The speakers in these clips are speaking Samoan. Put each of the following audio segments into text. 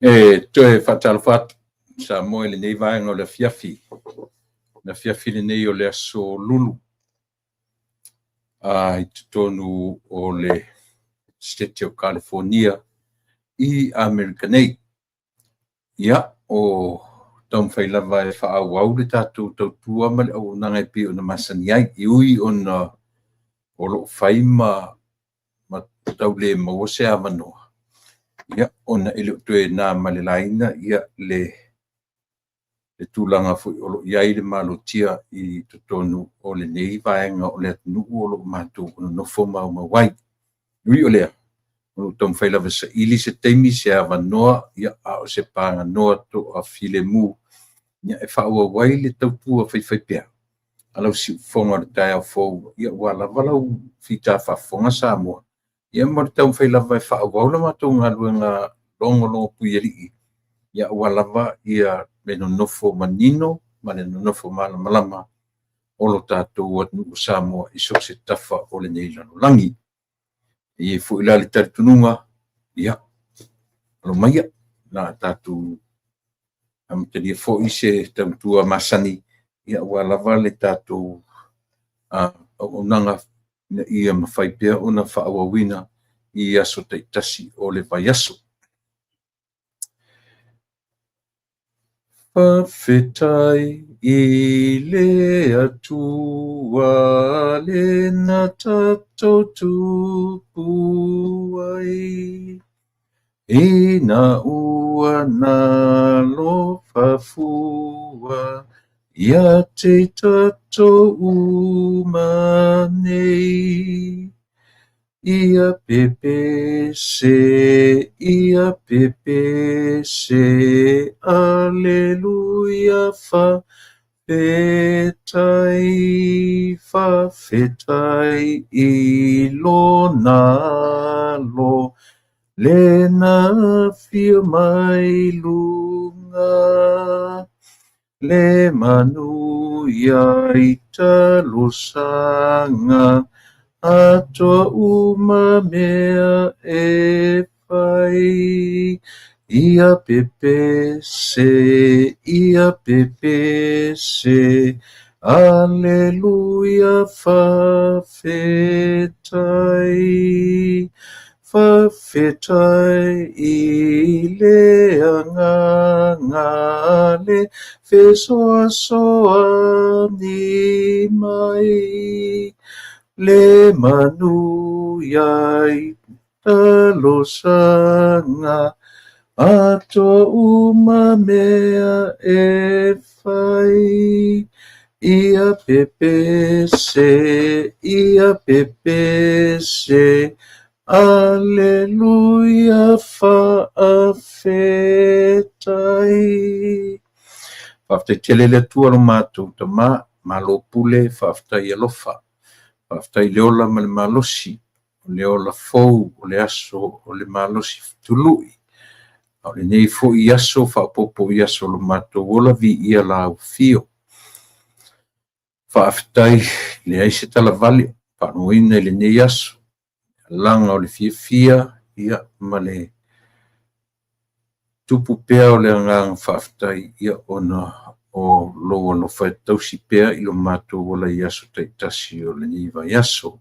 E toe faatalofa atu Samoa i lenei vaega o le afiafi. Le afiafi lenei o le aso Lulu i totonu o le Setete o Kalifonia i Amerika nei. Ia, o taumafai lava e faaauau le tatou tautua ma le auaunaga e pei ona masani ai, e ui ona o lo o fai ma tau le maua se avanoa, ia, ona e le o toe na ma le laina ia le tulaga foi o lo o i ai le malotia i totonu o lenei vaega o le atunuu o lo o matou nonofo maumau ai. Ui o lea, o lo o taumafai lava e saili se taimi, se avanoa, ia, a o se paganoa toafilemu e faaauau ai le tautua faifaipea a lau siufofoga o le taeao fou, ia ua lava lau fita faafofoga Samoa, ia ma le taumafai lava e faaauau la matou galuega logologo puialii, ia aua lava ia le nonofo manino ma le nonofo malamalama o lo tatou atunuu o Samoa i so o se tafa o lenei lalolagi. E i ai foi la le talitonuga, ia, alo maia, la tatou amatalia foi se tautua masani, ia aua lava le tatou auaunaga ina ia mafai pea ona faaauauina i aso taitasi o le vaiaso. Faafetai i le Atua lena tatou tupu ai, ina ua nalofa fua ia te tatou uma nei. Ia pepese, ia pepese, aleluia faafetai, faafetai i lona alo, lena afio mai luga. Le manuia i talosaga, atoa uma mea e fai. Ia pepese, ia pepese, aleluia faafetai. Faafetai i le Agaga le fesoasoani mai, le manuia i talosaga, atoa uma mea e fai. Ia pepese, ia pepese, aleluia faafetai. Faafetai tele le Atua lo matou Tama, malo pule, faafetai alofa. Faafetai le ola ma le malosi, o le ola fou, o le aso, o le malosi fetului. A o lenei foi aso faaopoopo i aso o lo matou ola, viia lau afio. Faafetai, leai se talavale, faalogoina i lenei aso, alaga o le fiafia, ia, ma le tupu pea o le agaga faafetai, ia, ona o lou alofa e tausi pea i lo matou ola i aso taitasi o lenei vaiaso.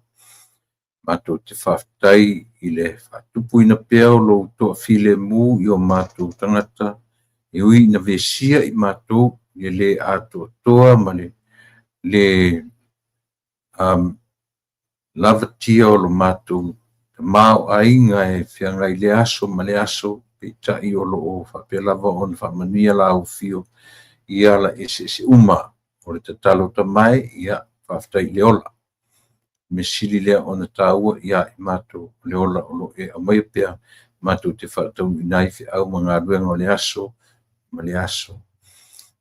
Matou te faafetai i le faatupuina pea o lou toafilemu i o matou tagata, e ui ina vesia i matou i le le atoatoa ma le le lavatia o lo matou tamaoaiga e feagai le aso ma le aso, peitai o lo o faapea lava ona faamanuia lau afio i ala eseese uma. O le tatalo tamae, ia faafetai i le ola. Mea sili lea ona taua ia i matou o le ola o lo o e aumaia pea matou te faataunuuina ai feau ma galuega o le aso ma le aso.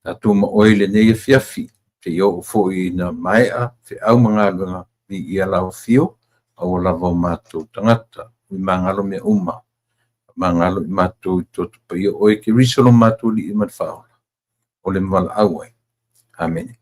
Tatou ma oe i lenei afiafi, seia oo foi ina maea feau ma galuega, viia lau afio, aua lava o matou tagata, ui magalo mea uma. Magalo i matou i toto paia oe Keriso lo matou Alii ma le Faaola, o le valaau ai. Amene.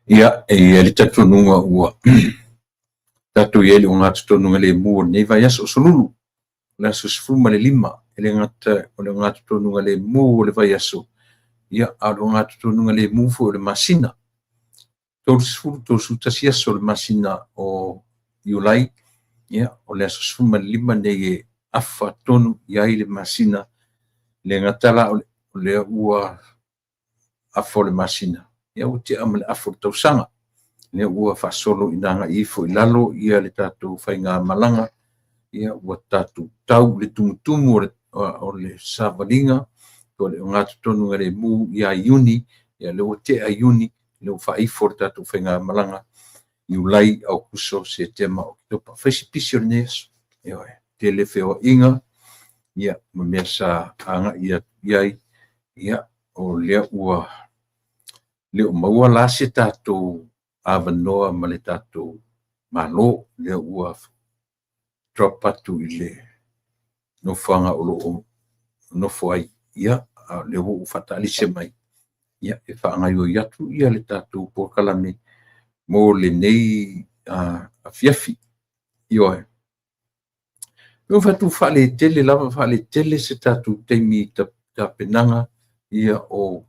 Ia, e i ai le talitonuga ua tatou i ai i le ogatotonugalemu o lenei vaiaso o Solulu, o le aso 15, e le gata o le ogatotonugalemu o le vaiaso, ia, a o le ogatotonugalemu foi o le masina. 30, 31 aso o le masina o Iulai, ia, o le aso 15 lenei e afa tonu i ai le masina. E le gata la o lea ua afa o le masina, ia ua tea ma le afa o le tausaga. Lea ua faasolo ina agai ifo i lalo ia le tatou faigamalaga, ia ua tatou tau i le tumutumu o le savaliga po o le ogatotonugalemu ia Iuni, ia lea ua tea Iuni, lea ua faaifo le tatou faigamalaga, Iulai, Aokuso, Setema, Oketopa. Fai si pisi o lenei aso. Ioe, tele feoaiga, ia, ma mea sa agai atu i ai, ia, o lea ua le o maua la se tatou avanoa ma le tatou Malo, lea ua drop atu i le nofoaga o lo o nofo ai, ia, a o lea ua faataalise mai, ia, e faagaoioi atu ia le tatou polokalame mo lenei afiafi. Ioe. E fai atu faaletele lava, faaletele se tatou taimi i tapenaga ia o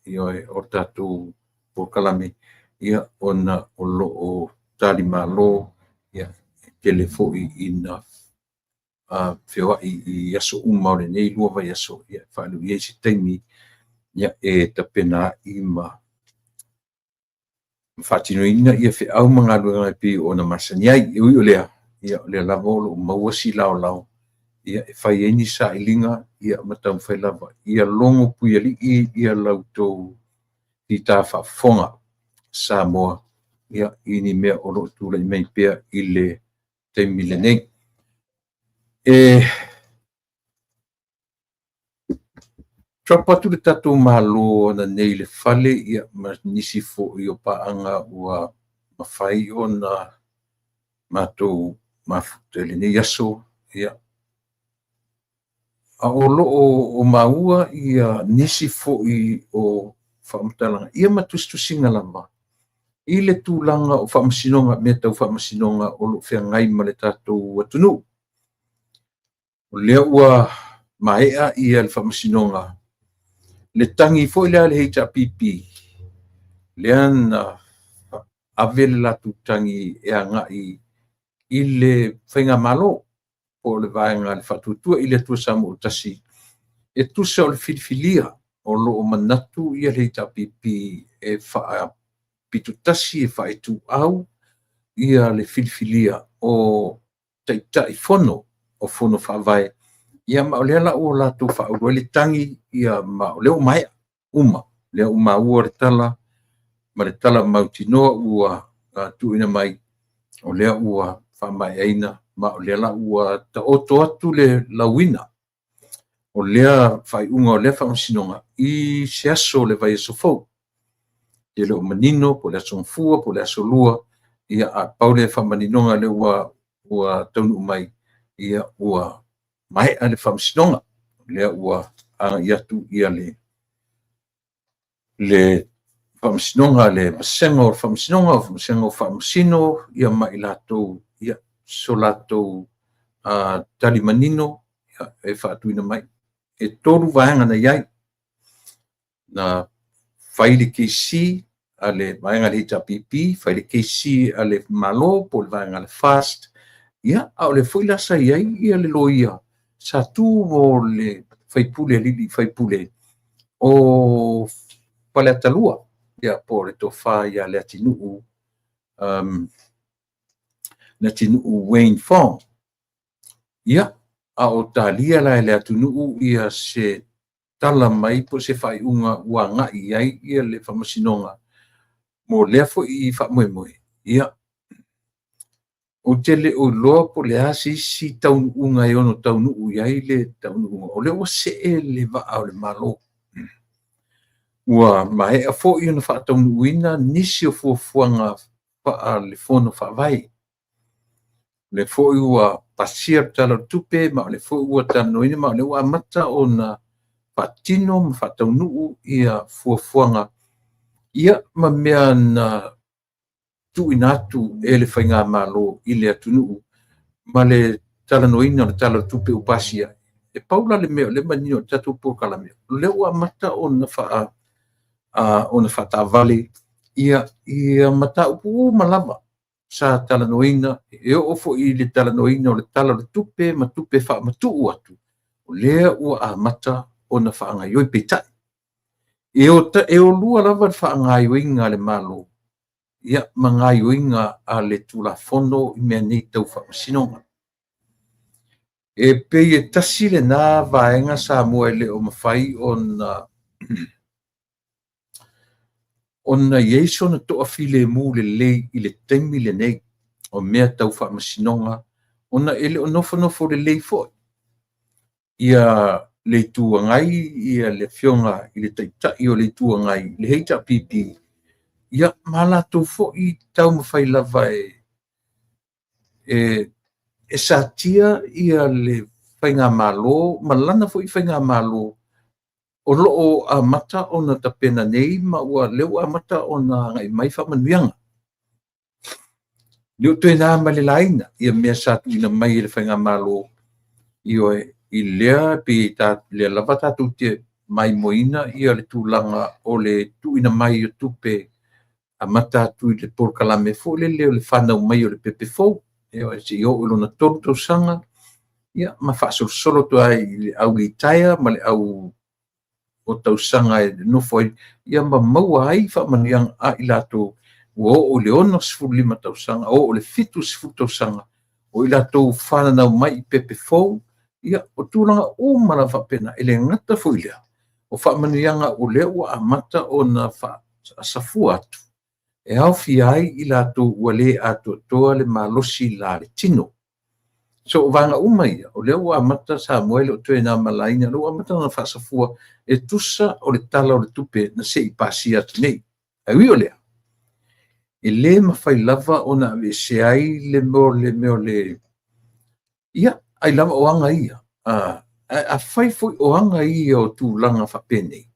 ioe o tatou polokalame ia ona o lo o talimalo ia e tele foi ina feoai i aso uma o lenei 2 vaiaso ia e faaleo i ai se taimi ia e tapena ai ma faatinoina ia feau ma galuega e pei ona masani ai. E ui o lea, ia o lea lava o lo o maua si laolao ia e fai ai ni sailiga ia ma taumafai lava ia logo puialii ia la outou fita faafofoga Samoa ia i ni mea o lo o tulai mai pea i le taimi lenei. E drop atu le tatou Malo ananei i le fale ia ma nisi foi o paaga ua mafai ona matou mafuta i lenei aso ia a o lo o maua ia nisi foi o faamatalaga ia ma tusitusiga lava i le tulaga o faamasinoga, mea tau faamasinoga o lo o feagai ma le tatou atunuu. O lea ua maea ia le faamasinoga, le tagi foi lea a le HRPP, lea na ave le latou tagi e agai i le faigamalo po o le vaega a le Faatuatua i le Atua Samoa ua Tasi, e tusa o le filifilia o lo o manatu ia le HRPP e faapitotasi e faaituau ia le filifilia o taitai fono o fono faavae ia ma o lea la ua latou faaulu ai le tagi ia ma o lea ua maea uma, lea ua maua le tala ma le tala mautinoa ua tuuina mai, o lea ua faamaeaina ma o lea la ua taoto atu le lauina o lea faaiuga o lea faamasinoga i se aso o le vaiaso fou. E le o manino po o le aso Gafua po o le aso Lua, ia a pau le faamaninoga lea ua taunuu mai, ia ua maea le faamasinoga, lea ua agai atu ia le faamasinoga, le vasega o faamasinoga, o vasega o faamasino ia ma i latou ia so latou tali manino ia, e faatuina mai. E 3 vaega na i ai. Na fai le KC a le vaega a le HRPP, fai le KC a le Malo po o le vaega a le FAST, ia, a o lea foi la sa i ai ia le loia sa tu mo le faipule, alii faipule o Faleata 2, ia po o le tofa ia Leatinuu, Leatinuu Wayne Fong. Ia, a o talia la e le atunuu ia se tala mai po o se faaiuga ua agai i ai ia le Faamasinoga mo lea foi faamoemoe. Ia, ou te le o iloa po o le a se isi taunuuga e ono taunuu i ai le taunuuga, o lea ua see le vaa o le Malo. Ua maea foi ona faataunuuina nisi o fuafuaga faale Fono Faavae. O lea foi ua pasia le Tala o le Tupe, ma o lea foi ua talanoaina, ma o lea ua amata ona faatino ma faataunuu ia fuafuaga, ia ma mea na tuuina atu e le Faigamalo i le atunuu ma le talanoaina o le Tala o le Tupe ua pasia. E pau la le mea o lea e manino i le tatou polokalame, o lea ua amata ona faataavale ia mataupu uma lava sa talanoaina, e oo foi i le talanoaina o le Tala o le Tupe ma tupe faamatuu atu, o lea ua amata ona faagaioi. Peitai, e o lua lava le faagaioiga a le Malo, ia, ma gaioiga a le Tulafono i mea nei tau faamasinoga. E pei e tasi lena vaega Samoa e le o mafai ona i ai sona toafilemu lelei i le taimi lenei o mea tau faamasinoga, ona e le o nofonofo lelei foi ia le Itu Agai, ia le Afioga i le Taitai o le Itu Agai, le HRPP, ia ma latou foi taumafai lava e satia ia le Faigamalo ma lana foi Faigamalo o lo o amata ona tapena nei, ma ua lea ua amata ona agai mai faamanuiaga. Le o toe na ma le laina ia mea sa tuuina mai e le Faigamalo, ioe, i lea pe ta, lea lava tatou te maimoina ia le tulaga o le tuuina mai o tupe amata atu i le polokalame foi lele o le fanau mai o le pepe fou, ioe, seia oo i lona 3 tausaga, ia, ma faasolosolo atu ai i le au litaea ma le au o tausaga e nofo ai, ia ma maua ai faamanuiaga a i latou ua oo i le 65 tausaga, oo i le 70 tausaga, o i latou fananau mai i pepe fou, ia, o tulaga uma lava faapena. E le gata foi i lea, o faamanuiaga o lea ua amata ona faasafua atu, e aofia ai i latou ua le atoatoa le malosi la le tino. So, o vaega uma ia, o lea ua amata Samoa e le o toe na ma laina, o lea ua amata ona faasafua e tusa o le Tala o le Tupe na se i pasia atu nei. Ae ui o lea, e le mafai lava ona aveesea ai le mea o le, ia, ai lava o aga ia. A fai foi o aga ia o tulaga faapenei,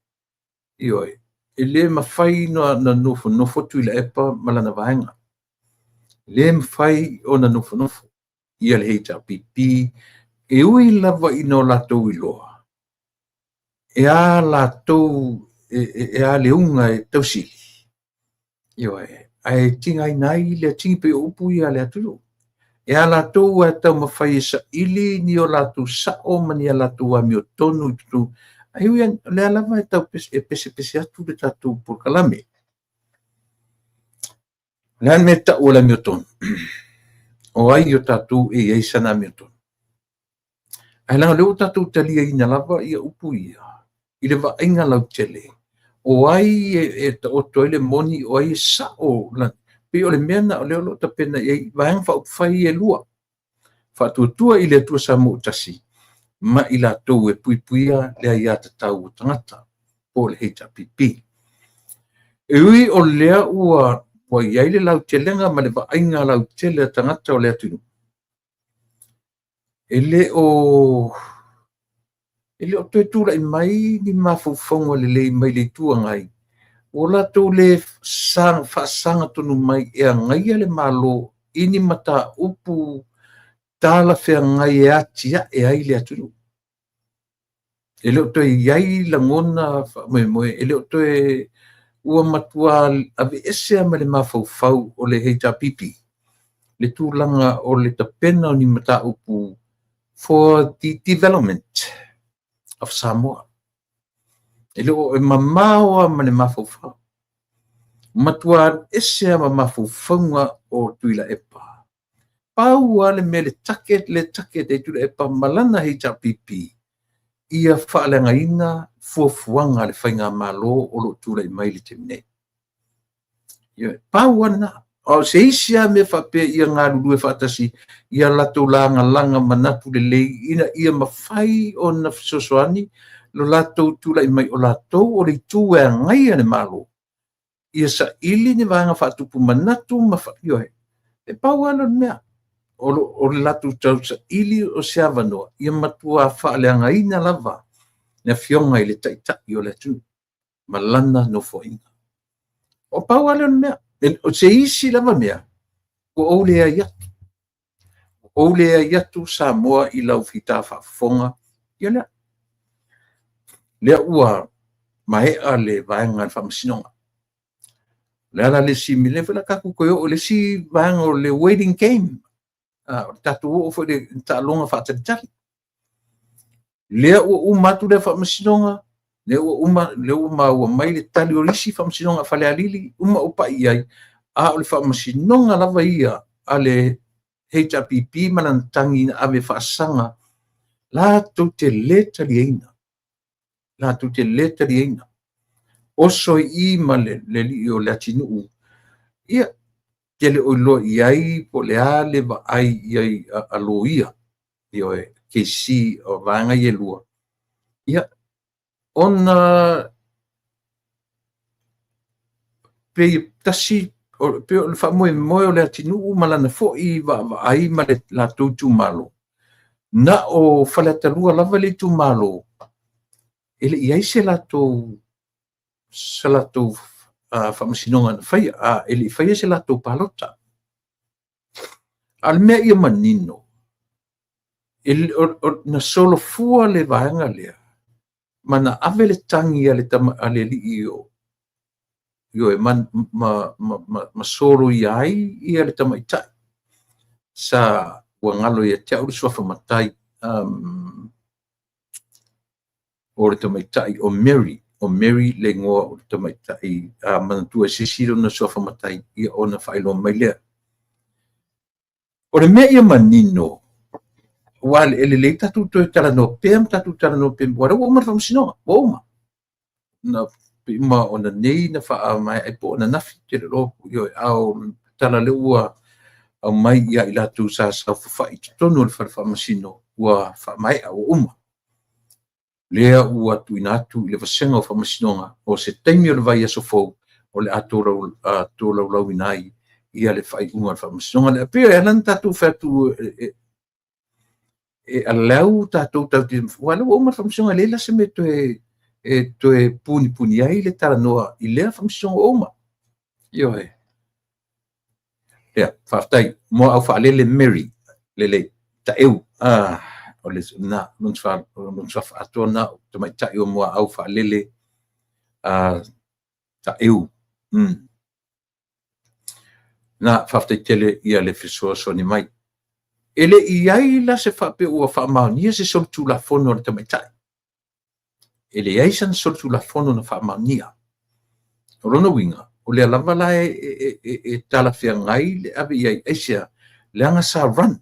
ioe, e le mafai ona nofonofo Tuilaepa ma lana vaega. E le mafai ona nofonofo ia le HRPP, e ui lava ina o latou iloa, e a latou, e a le uga e tausili, ioe, ae tigaina ai le atigi pei o upu ia a le atunuu. E a latou e taumafai e saili ni o latou sao ma ni a latou amiotonu i totonu, ae ui o lea lava e tau e pesepese atu le tatou polokalame. O le a le mea e tau o le amiotonu? O ai o tatou e i ai sana amiotonu? Ae leaga o lea ua tatou taliaina lava ia upu ia i le vaaiga lautele, o ai e taoto ai le moni, o ai e sao, pei o le mea na o lea o lo o tapena i ai vaega faaupufai e lua, faatuatua i le Atua Samoa ua tasi ma i latou e puipuia le aiatatau o tagata, po o le HRPP. E ui o lea ua i ai le lautelega ma le vaaiga lautele a tagata o le atunuu, e le o toe tulai mai ni mafaufauga lelei mai le Itu Agai, ua latou le faasaga tonu mai e agaia le Malo i ni mataupu talafeagai e atiae ai le atunuu. E le o toe i ai lagona faamoemoe, e le o toe ua matua aveesea ma le mafaufau o le HRPP le tulaga o le tapena o ni mataupu for the development of Samoa. E le o e mamao lava ma le mafaufau. Matua alu ese lava ma mafaufauga o Tuilaepa. Pau lava le mea le target le target e Tuilaepa ma lana HRPP, ia faaleagaina fuafuaga a le faigamalo o lo o tulai mai i le taimi nei. Ioe, pau lava lena. O se isi lava mea faapea ia galulue faatasi, ia latou lagalaga manatu lelei ina ia mafai ona fesoasoani lo latou tulai mai o latou o le itu e agaia le Malo, ia saili ni vaega faatupu manatu ma fa... Ioe, e pau lava lea o le mea. O le latou tausaili o se avanoa ia matua faaleagaina lava le afioga i le Taitai o le atunuu ma lana nofoaiga. O pau lava lea o le mea. O se isi lava mea, ua ou leai atu. Ua ou leai atu Samoa i lau fita faafofoga. Ia lea. Lea ua maea le vaega a le Faamasinoga. O le a la le isi mea? Lea foi o le a tatou toe oo i le isi vaega o le waiting game. O le tatou oo foi i le taaloga faatalitali. Lea ua uma atu lea faamasinoga, lea ua uma, lea ua maua mai le tali o isi faamasinoga a Falealili, uma ou pai i ai, a o le faamasinoga lava ia a le HRPP ma lana tagi na ave faasaga, latou te le taliaina, latou te le taliaina. Oso i i ma le alii o Leatinuu, ia, te le o iloa i ai po o le a le vaai i ai a loia, ioe, KC o vaega ia e lua. Ia, ona pei tasi, pei o le faamoemoe o Leatinuu ma lana foi vaavaai ma le latou itumalo, na o Faleata 2 lava le itumalo, e le i i ai se latou faamasinoga na faia, e le i faia se latou palota. A o le mea ia manino, na solofua le vaega lea, ma na ave le tagi a le alii o, ioe, ma soloia ai ia le tamaitai sa ua galo ia te au le suafa matai, o le tamaitai o Mary, o Mary le igoa o le tamaitai, a manatua e se isi lona suafa matai, ia ona faailoa mai lea. O le mea ia manino, aua e lelei tatou toe talanoa pea ma tatou talanoa pea, aua o lea ua uma le faamasinoga, ua uma. Na pei uma ona nei na faamaea ai po o ananafi, ou te le iloa, ioe, a o le tala lea ua aumai ia i latou sa saofafai i totonu o le fale faamasino, ua faamaea, ua uma. Lea ua tuuina atu i le vasega o faamasinoga, o se taimi o le vaiaso fou o le a tolaulauina ai ia le faaiuga o le faamasinoga lea. Pei e ala ona tatou fai atu e allow tatou tatou te, aua o lea ua uma le faamasinoga, e leai la se mea e toe punipuni ai le talanoa i lea faamasinoga ua uma. Ioe. Ia, faafetai. Muaau Faalele Mary, lelei, Taeu, o le na, lona suafa atoa na, o tamaitai o Muaau Faalele Taeu. Na, faafetai tele ia le fesoasoani mai. E le i ai la se faapea ua faamaonia se solitulafono a le tamaitai. E leai sana solitulafono na faamaonia. O lona uiga, o lea lava la e talafeagai le ave i ai, aisea? Leaga sa run.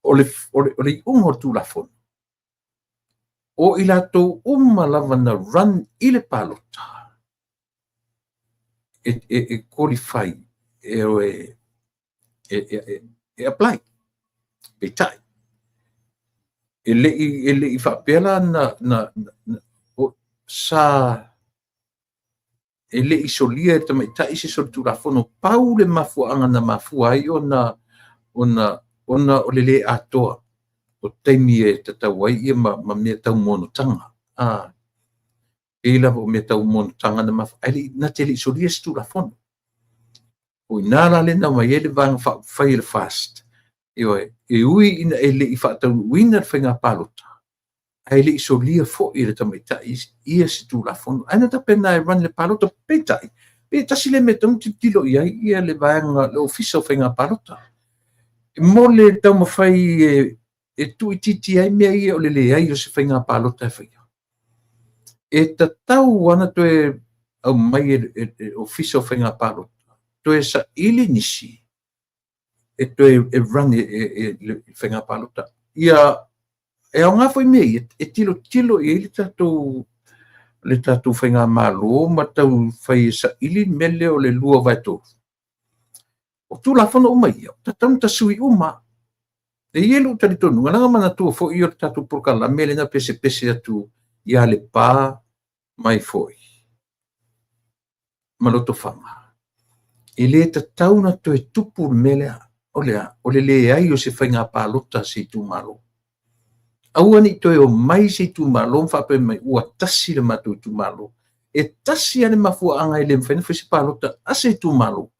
O le iuga o le Tulafono, o i latou uma lava na run i le palota, e qualify, e apply. Peitai, e le i faapea la na sa e le i solia e le tamaitai se solitulafono, pau le mafuaaga na mafua ai ona o le le atoa o taimi e tatau ai ia ma mea tau monotaga. Pei lava o mea tau monotaga na mafua, ae na te le i solia se tulafono. O i ina la lea na aumai ai le Vaega Faaupufai a le FAST, ioe, e ui ina e le i faataunuuina le faiga palota, ae le i solia foi e le tamaitai ia se tulafono. Ae na tapena e run le palota, peitai, pe tasi lea mea e tatau ona tilotilo i ai ia le vaega, le Ofisa o Faiga Palota. Mo le taumafai e tuuitiitia ai mea ia o le leai o se faiga palota e faia. E tatau ana toe aumai e le Ofisa o Faiga Palota, toe saili nisi e toe e run e le faiga palota. Ia, e aoga foi mea ia e tilotilo i ai le tatou faigamalo ma tau fai e saili le mea lea o le 2/3. O Tulafono uma ia, tatau ona tasui uma. E i ai lou talitonuga, leaga manatua foi o le tatou polokalame lea na pesepese atu ia Lepa mai foi ma Lotofaga. E le tatau ona toe tupu le mea lea, o le a? O le leai o se faiga palota a se itumalo. Aua ne i toe omai se itumalo ma faapea mai ua tasi le matou itumalo. E tasi lava le mafuaaga e le mafai ona fai se palota a se itumalo,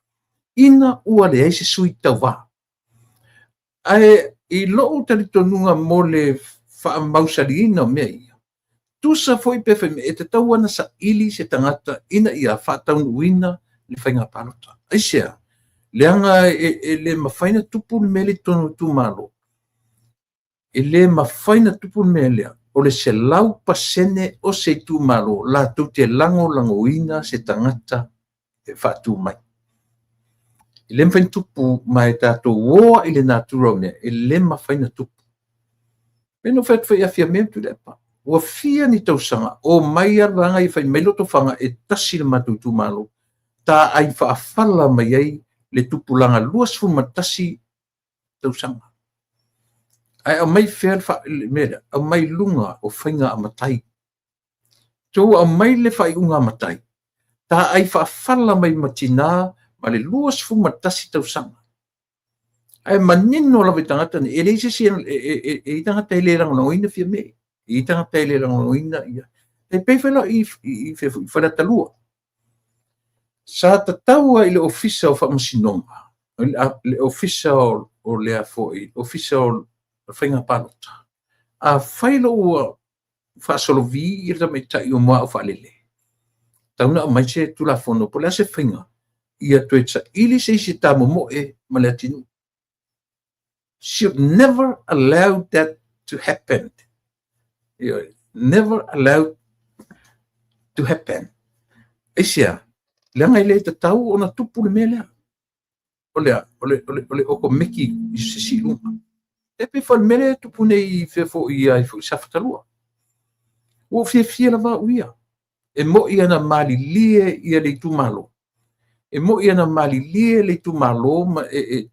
ina ua leai se sui tauva. Ae i lou talitonuga mo le faamausaliina o mea ia, tusa foi pe fai mai, e tatau ona saili se tagata ina ia faataunuuina le faiga palota. Aisea? Leaga e le mafai ona tupu le mea lea i totonu o itumalo. E le mafai ona tupu le mea lea, o le 100% o se itumalo latou te lagolagoina se tagata e faatu mai. E le mafai ona tupu, ma e tatou o i le natura o mea, e le mafai ona tupu. Pe na fai atu foi ia Fiame ma Tuilaepa. Ua fia ni tausaga o mai lava le vaega ia fai mai Lotofaga e tasi le matou itumalo. Taai faafala mai ai le tupulaga 21 tausaga. Ae aumai fea le mea lea? Aumai luga o faiga a matai. Tou aumai le faaiuga a matai, taai faafala mai ma tina ma le 21 tausaga. Ae manino lava i tagata nei, e leai se isi e i ai tagata e le lagolagoina Fiame. E i ai tagata e le lagolagoina ia. E pei foi la i Faleata 2. Sa tatau i le Ofisa o Faamasinoga, le Ofisa o le foi, Ofisa o Faiga Palota. Afai loa ua faasolovi le tamaitai o Muaau Faalele, tatau ona aumai se Tulafono po o le a se faiga ia toe saili se isi e tamomoe ma le atunuu. Should never allow that to happen. Never allow to happen. Aisea? Leaga e le tatau ona tupu le mea lea. O le o le o le o le okomeki i se isi i luga. E pei foi le mea lea e tupu nei i fea foi i foi Safata 2. Ua ou fiafia lava au ia. E moi ana malilie ia le itumalo. E moi ana malilie le itumalo ma e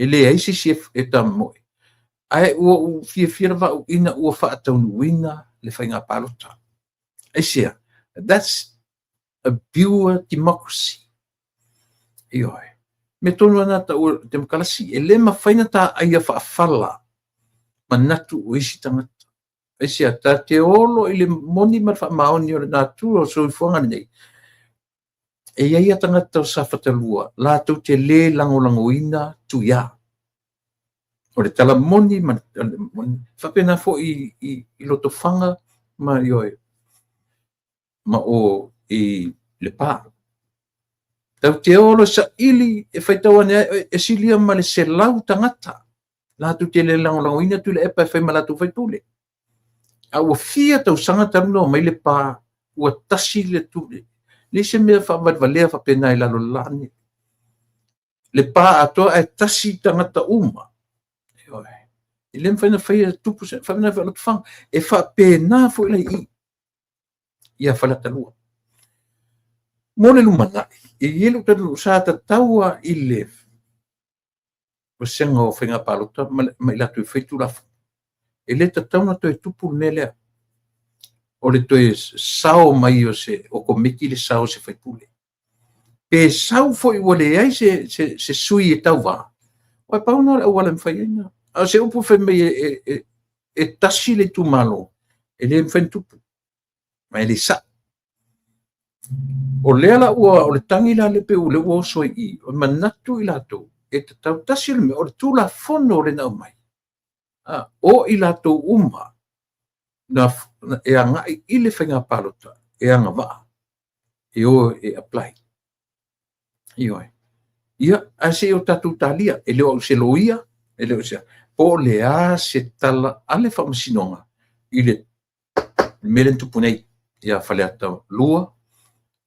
leai se isi e tamomoe. Ae ua ou fiafia lava au ina ua faataunuuina le faiga palota. Aisea? That's a pure democracy. Ioe. Me tonu ana tau demokarasi. E le mafai na tā'aia faafala manatu o isi tagata. Aisea? Ta te olo i le moni ma le faamaoni o le natura o le soifuaga lenei. E i ai a tagata o Safata 2, latou te le lagolagoina Tuia. O le tala moni ma le moni. Faapena foi i Lotofaga ma ioe ma o i Lepa. Tau te olo saili e faitau ane ai e silia ma le 100 tagata latou te le lagolagoina Tuilaepa e fai ma latou faipule. A ua fia tausaga talu ona omai Lepa ua tasi le tu. Leai se mea faavalevalea faapena i lalo o le la. Lepa atoa ae tasi tagata uma. E le mafai ona faia tupu se faapena foi Lotofaga. E faapena foi la i ia Faleata 2. Mo le lumanai, e i ai lou talitonuga sa tatau i le vasega o faiga palota ma i latou e fai Tulafono. E le tatau ona toe tupu le mea lea. O le toe sao mai o se okomeki le sao o se faipule. Pe sau foi ua leai se sui e tauva, o pau na o le auala e mafai ai na. A o se upu fai mai e tasi le itumalo, e le mafai ona tupu. Ma e le sao. O lea la ua, o le tagi la le pe ua lea ua oso ai i, o manatu i latou, e tatau tasi le mea, o le Tulafono le na aumai. O i latou uma na e agai i le faiga palota e agavaa e o e apply. Ioe. Ia, ae se i o tatou talia, e le o au se loia, e le o se, po o le a se tala a le faamasinoga i le mea lea na tupu nei ia Faleata 2,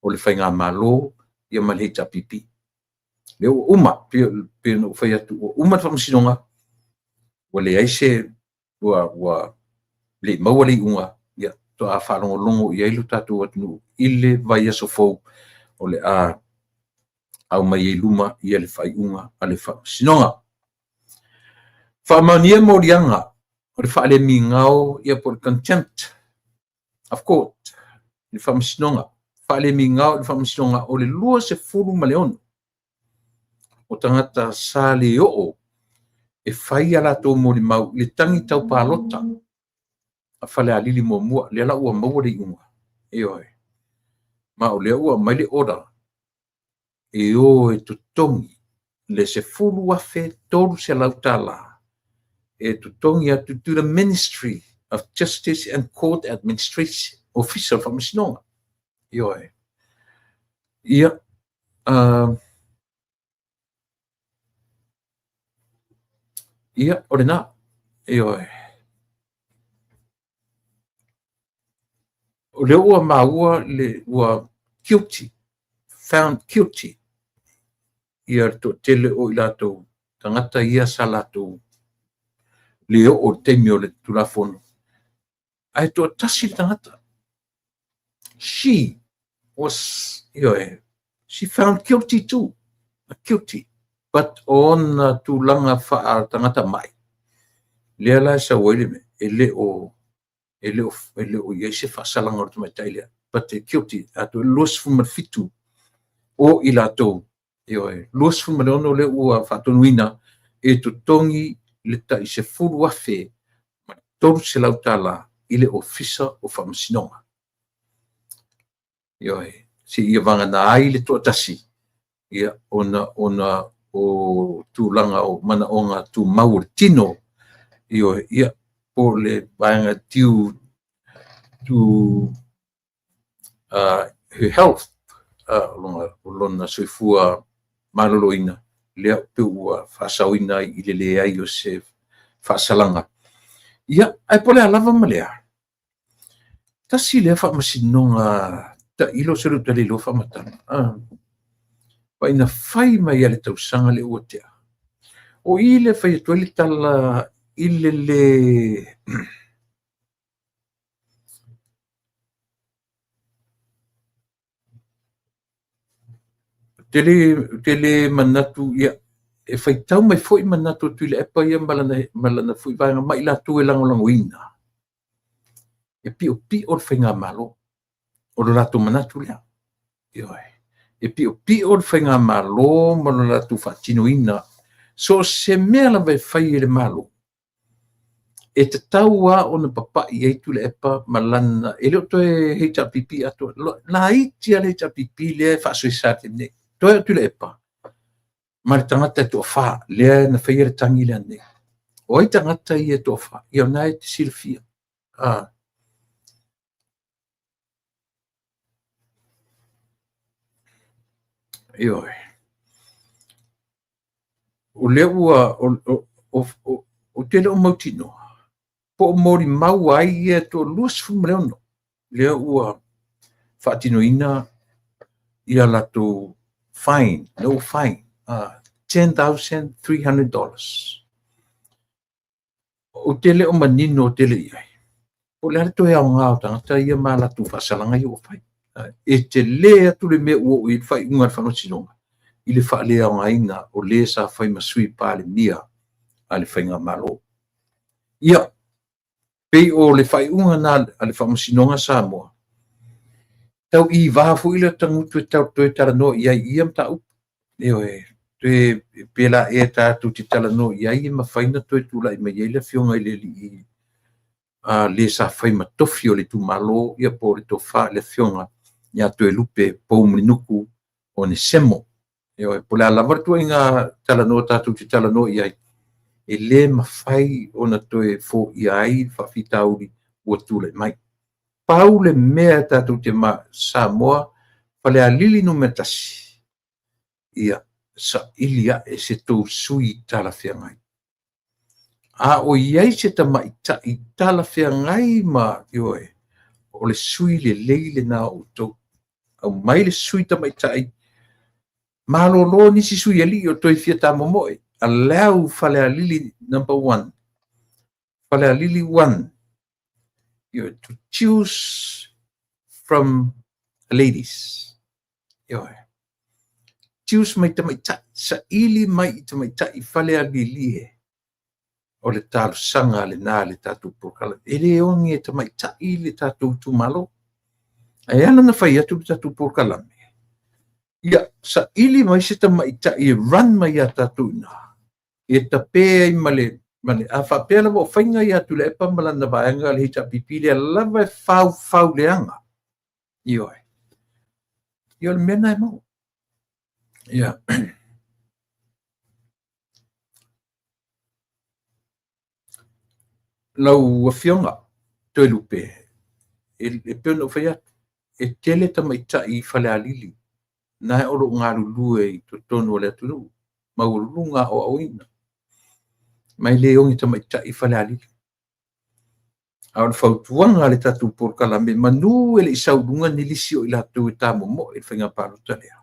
o le Faigamalo ia ma le HRPP. Lea ua uma, pei ona ou fai atu, ua uma le faamasinoga, ua leai se, ua le i maua le iuga, ia faatoa faalogologo i ai lo tatou atunuu i le vaiaso fou o le a aumai ai i luma ia le faaiuga a le faamasinoga. Faamaonia moliaga o le faalemigao ia po o le contempt of court i le faamasinoga, faalemigao i le faamasinoga o le 26 o tagata sa le oo e fai a latou molimau i le tagi tau palota a Falealili 1, lea la ua maua le iuga. Ioe. Ma o lea ua aumai le order e o e totogi le $10,300 e totogi atu to the Ministry of Justice and Court Administration, Ofisa o Faamasinoga. Ioe. Ia, ia, o lena. Ioe. O lea ua maua le ua guilty, found guilty ia le toatele o i latou tagata ia sa latou le oo i le taimi o le Tulafono, ae toatasi le tagata. She was, ioe, she found guilty too, guilty, but ona tulaga faa-tagata mai, lea la e sau ai le mea, e le o i ai se faasalaga o le tamaitai lea, but guilty, atoa 27 o i latou, ioe, 26 lea ua faatonuina e totogi le tai $10,300 i le Ofisa o Faamasinoga. Ioe, seia vagana ai le toatasi, ia, ona o tulaga o manaoga tumau o le tino, ioe, ia, po o le vaega due to her health, o lona soifua maloloina, lea pe ua faasaoina ai i le leai o se faasalaga. Ia, ae po o le a lava ma lea, tasi lea faamasinoga tailo se le iloa faamatala. Ma ina fai mai lava i le tausaga lea ua tea. O i lea fai atu ai le tala i le le Ou te le manatu, ia, e faitau mai foi manatu o Tuilaepa ia ma lana foi vaega ma i latou e lagolagoina. E piopio le faigamalo, o lo latou manatu lea. Ioe. E piopio le faigamalo ma lo latou faatinoina. So o se mea lava e fai e le Malo, e tatau lava ona papai i ai Tuilaepa ma lana, e le o toe HRPP atoa, laiti lava le HRPP lea e faasoesa i le taimi nei. Toe o Tuilaepa ma le tagata e toafa lea na faia le tagi lea nei. O ai tagata ia e toafa? Ia o lena e te silafia. Ioe. O lea ua, ou te le o mautinoa, po o molimau ai ia e toa 26 lea ua faatinoina ia latou fine, lea ua fine, $10,300. Ou te le o manino tele i ai, po o le a le toe aoga o tagata ia ma latou faasalaga ia ua fai. E tele atu le mea ua oo i ai le faaiuga a le faamasinoga i le faaleaogaina o le sa fai ma sui Palemia a le faigamalo. Ia, pei o le faaiuga lena a le faamasinoga Samoa, tau iva foi le tagutu e toe talanoa i ai i ia mataupu. Ioe, toe pela ea tatou te talanoa i ai e mafai ona toe tulai mai ai le afioga i le alii le sa fai ma tofi o le itumalo, ia po o le tofa i le afioga ia Toelupe Poumulinuku Onesemo. Ioe, po o le a lava le ituaiga talanoa tatou te talanoa i ai, e le mafai ona toe foia ai le faafitauli ua tulai mai. Pau le mea tatou te Samoa, Falealili 1, ia saili ae se tou sui talafeagai. A o i ai se tamaitai talafeagai ma, ioe, O le sui lelei lena o outou. Aumai le sui tamaitai, malolo nisi sui alii o toe fia tamomoe. Allow Falealili number 1, Falealili 1, to choose from the ladies. Choose mai tamaitai, saili mai i tamaitai Falealili e. O le talosaga lena le tatou polokalame. E le oge tamaitai le tatou itumalo. Ae ala na fai atu le tatou polokalame, ia saili mai se tamaitai e run mai ia tatou ina, e tape ai ma le a faapea lava o faiga ia Tuilaepa ma lana vaega le HRPP lea lava e faufau leaga. Ioe. Ia o le mea lena e maua. Ia. Lau afioga Toelupe, e pei ona ou fai atu, e tele tamaitai i Falealili na o lo o galulue i totonu o le atunuu, maualuluga aoaoina, ma e le oge tamaitai Falealili. A o le fautuaga a le tatou polokalame, manu e le i sau i luga ni lisi o i latou e tamomoe i le faiga palota lea.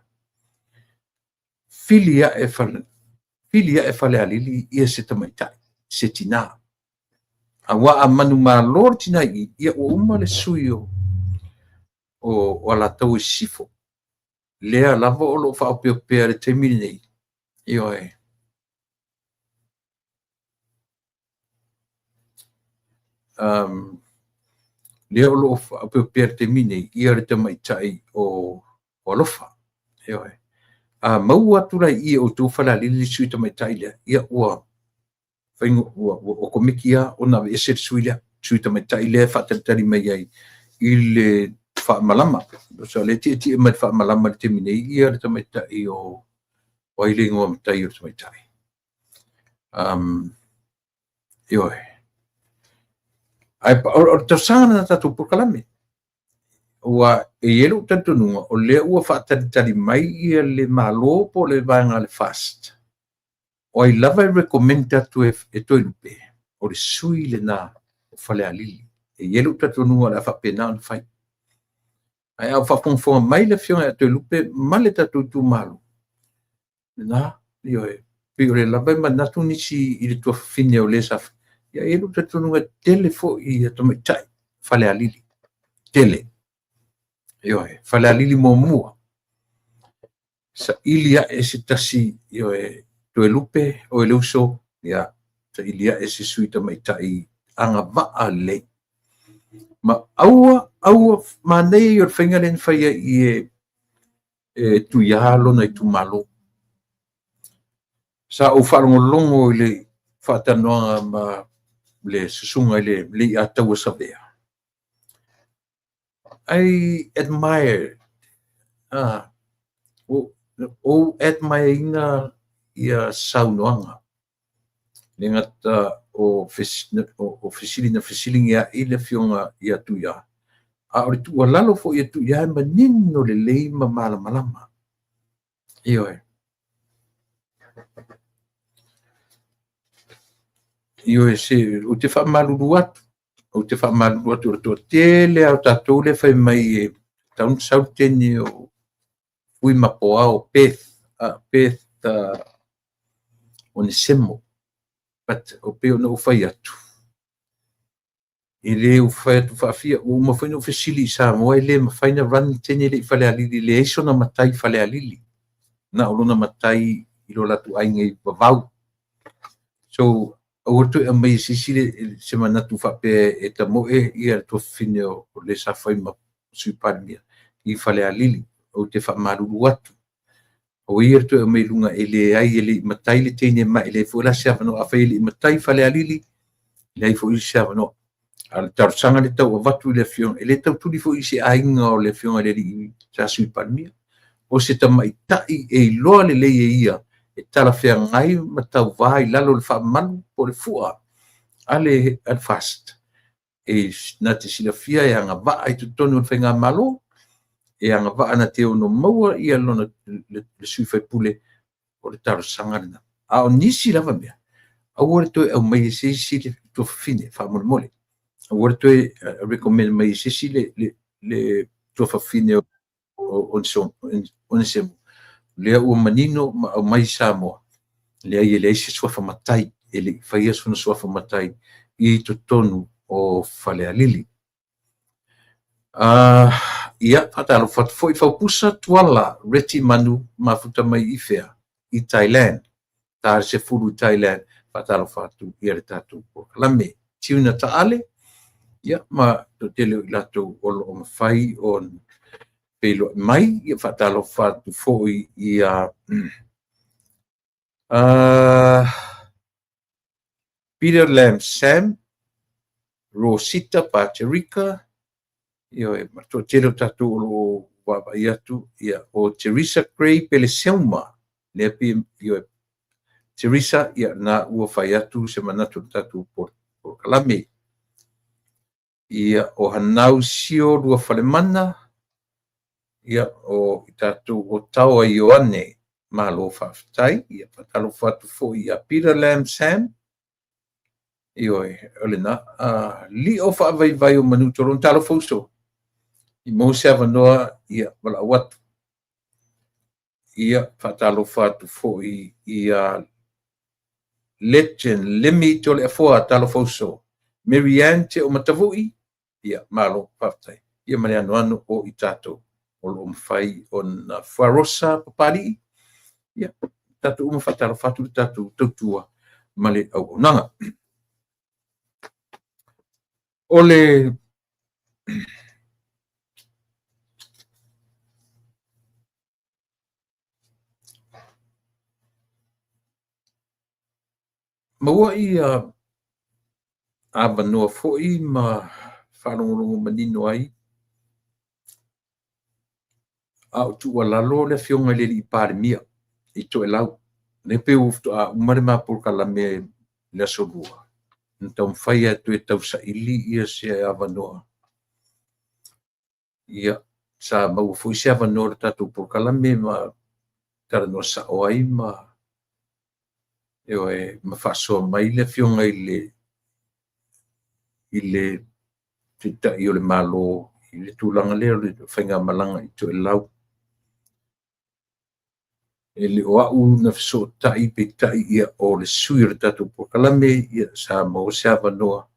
Fili ae Falealili ia se tamaitai, se tina. Aua a manumalo le tina i i, ia ua uma le sui o Alataua i Sisifo. Lea lava o lo o faaopeopea i le taimi lenei. Ioe. Lea o lo o faaopeopea i le taimi lenei, ia le tamaitai o Alofa. Ioe. A maua atu la i i e outou Falealili le sui tamaitai lea, ia ua otomeki lava ona aveese le sui lea, sui tamaitai lea e faatalitali mai ai i le faamalama. So lea e tietie mai le faamalama i le taimi nei ia le tamaitai o ai le igoa matai o le tamaitai. Ioe. Ae o le talosaga lena a tatou polokalame. Ua e i ai lou talitonuga o lea ua faatalitali mai ia le Malo po o le vaega a le FAST. O ai lava e recommend atu e Toelupe, o le sui lena o Falealili. E i ai lou talitonuga o le a faapena ona fai. Ae a o faafogafoga mai le afioga ia Toelupe ma le tatou itumalo, lena, ioe, pei o lea lava e manatu nisi i le tuafafine o le sa... Ia e i ai lou talitonuga e tele foi ia tamaitai Falealili. Tele. Ioe, Falealili muamua. Saili ae se tasi, ioe, Toelupe, oe le uso, ia, saili ae se sui tamaitai agavaa lelei. Ma aua, aua, manaia ia o le faiga lea na fai ai i e Tuia lona itumalo. Sa ou faalogologo i le faatalanoaga ma le susuga i le Leiataua Savea. I admire, ou admire ina ia saunoaga. Le gata o fesili na fesiligiai le afioga ia Tuia, a o le tuualalo foi ia Tuia e manino lelei ma malamalama. Ioe. Ioe, se ou te faamalulu atu, o le toatele lava o tatou lea fai mai e tatau ona sau le teine o Fui Mapoa o Perth, Perth Onesemo. But o pei ona ou fai atu, e le o fai atu faafia, ua uma foi ona ou fesili i Samoa, e le mafai na run le teine le i Falealili, leai sona matai Falealili. Na o lona matai i lo latou aiga i Vavau. So, aua le toe aumai e se isi se manatu faapea e tamoe ia le tuafafine o le sa fai ma Sui Palemia i Falealili. Ou te faamalulu atu. Aua ia le toe aumai i luga e leai e le i matai le teine ma e leai foi la se avanoa. Afai e le i matai Falealili, leai foi se avanoa. A o le talosaga le tau avatu i le afioga, e le tautuli foi i se aiga o le afioga i le alii sa Sui Palemia. O se tamaitai e iloa lelei e ia e talafeagai ma tauvā i lalo o le faamalu po o le fua a le FAST. E na te silafia e agavaa i totonu o le faigamalo, e agavaa na te ono maua ia lona le sui faipule, o le talosaga lena. A o nisi lava mea, aua le toe aumai e se isi le tuafafine faamolemole. Aua le toe recommend mai e se isi le tuafafine o Onesemo, lea ua manino ma aumai i Samoa, leai e leai se suafa matai, e le i faia sona suafa matai i totonu o Falealili. Ia, faatalofa atu foi Faupusa Tuala Reti Manu mafuta mai i fea? I Thailand. Ta le 10 i Thailand. Faatalofa atu ia le tatou polokalame. Tiuna Taale, ia ma toatele o i latou o lo o mafai ona feiloai mai. Ia faatalofa atu foi ia Peter Lam Sam, Rosita Paterika, ioe, ma toatele o tatou o lo o vaavaai atu, ia, o Teresa Gray Peleseuma, lea pe, ioe, Teresa, ia, na ua fai atu se manatu o le tatou polokalame. Ia, o Hanau Sio Lua Falemana, ia, o i tatou o Taoa Ioane, malo faafetai. Ia, faatalofa atu foi ia Peter Lam Sam, ioe, o lena, lio faavaivai o Manutolone, talofa uso, i maua se avanoa, ia, valaau atu. Ia, faatalofa atu foi ia Legend Lemi Toleafoa, talofa uso. Mary Ann Te o Matavui, ia, malo, faafetai. Ia ma le anoano o i tatou o lo o mafai ona Fuarosa Papalii, ia, tatou uma faatalofa atu le tatou tautua ma le auaunaga. O le maua ia avanoa foi ma faalogologo manino ai a o tuualalo le afioga i le alii Palemia i Toelau. Lea pei ua faatoa uma le ma polokalame le aso Lua, na taumafai lava e toe tausaili ia se avanoa. Ia, sa maua foi se avanoa o le tatou polokalame ma talanoa sao ai ma ioe, ma faasoa mai le afioga i le Taitai o le Malo i le tulaga lea o le faigamalaga i Toelau. E le o au na fesootai peitai ia o le sui o le tatou polokalame, ia sa maua se avanoa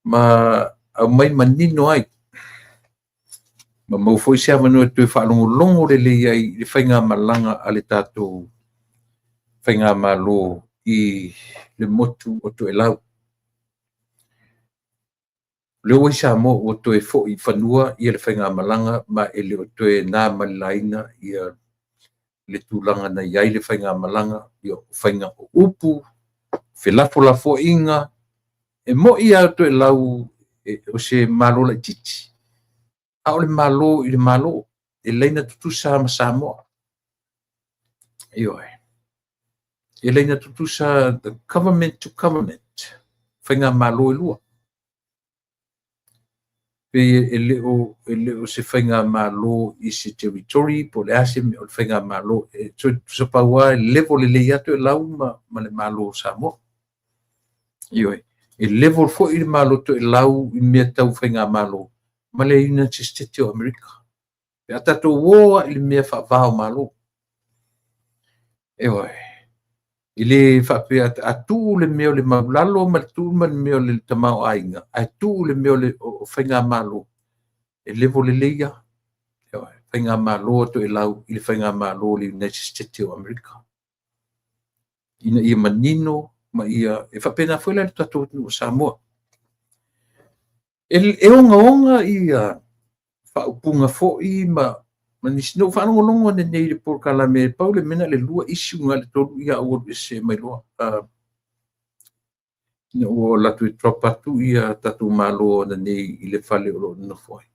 ma aumai manino ai. Ma maua foi se avanoa e toe faalogologo lelei ai i le faigamalaga a le tatou faigamalo i le motu o Toelau. O lea ua i Samoa ua toe foi i fanua ia le faigamalaga ma e le o toe na ma le laina ia le tulaga na i ai le faigamalaga, ia faiga o upu, felafolafoaiga. E moi lava o Toelau o se malo laitiiti, a o le malo i le malo, e laina tutusa ma Samoa. Ioe. E laina tutusa the government to government, faigamalo e lua. Pe e le o se faigamalo i se territory po o le a se mea o le faigamalo. E tutusa pau lava, e level lelei lava Toelau ma le Malo o Samoa. Ioe. E level foi le Malo o Toelau i mea tau faigamalo ma le United States o Amerika. Pe a tatou o lava i le mea faava o Malo. Ioe. E le faapea a tuu le mea o le maulalo ma le tuu ma le mea o le tamaoaiga, ae tuu le mea o faigamalo, e level lelei lava. Faigamalo a Toelau i le faigamalo o le United States o Amerika. Ina ia manino ma ia e faapena foi la i le tatou atunuu o Samoa. E ogaoga ia faaupuga foi ma nisi. Na ou faalogologo ananei i le polokalame, pau le mea na o le 2 issue na o le 3 ia ou alu ese mai loa. Ina ua alu atu e drop atu ia tatou malo ananei i le fale o lo o nonofo ai.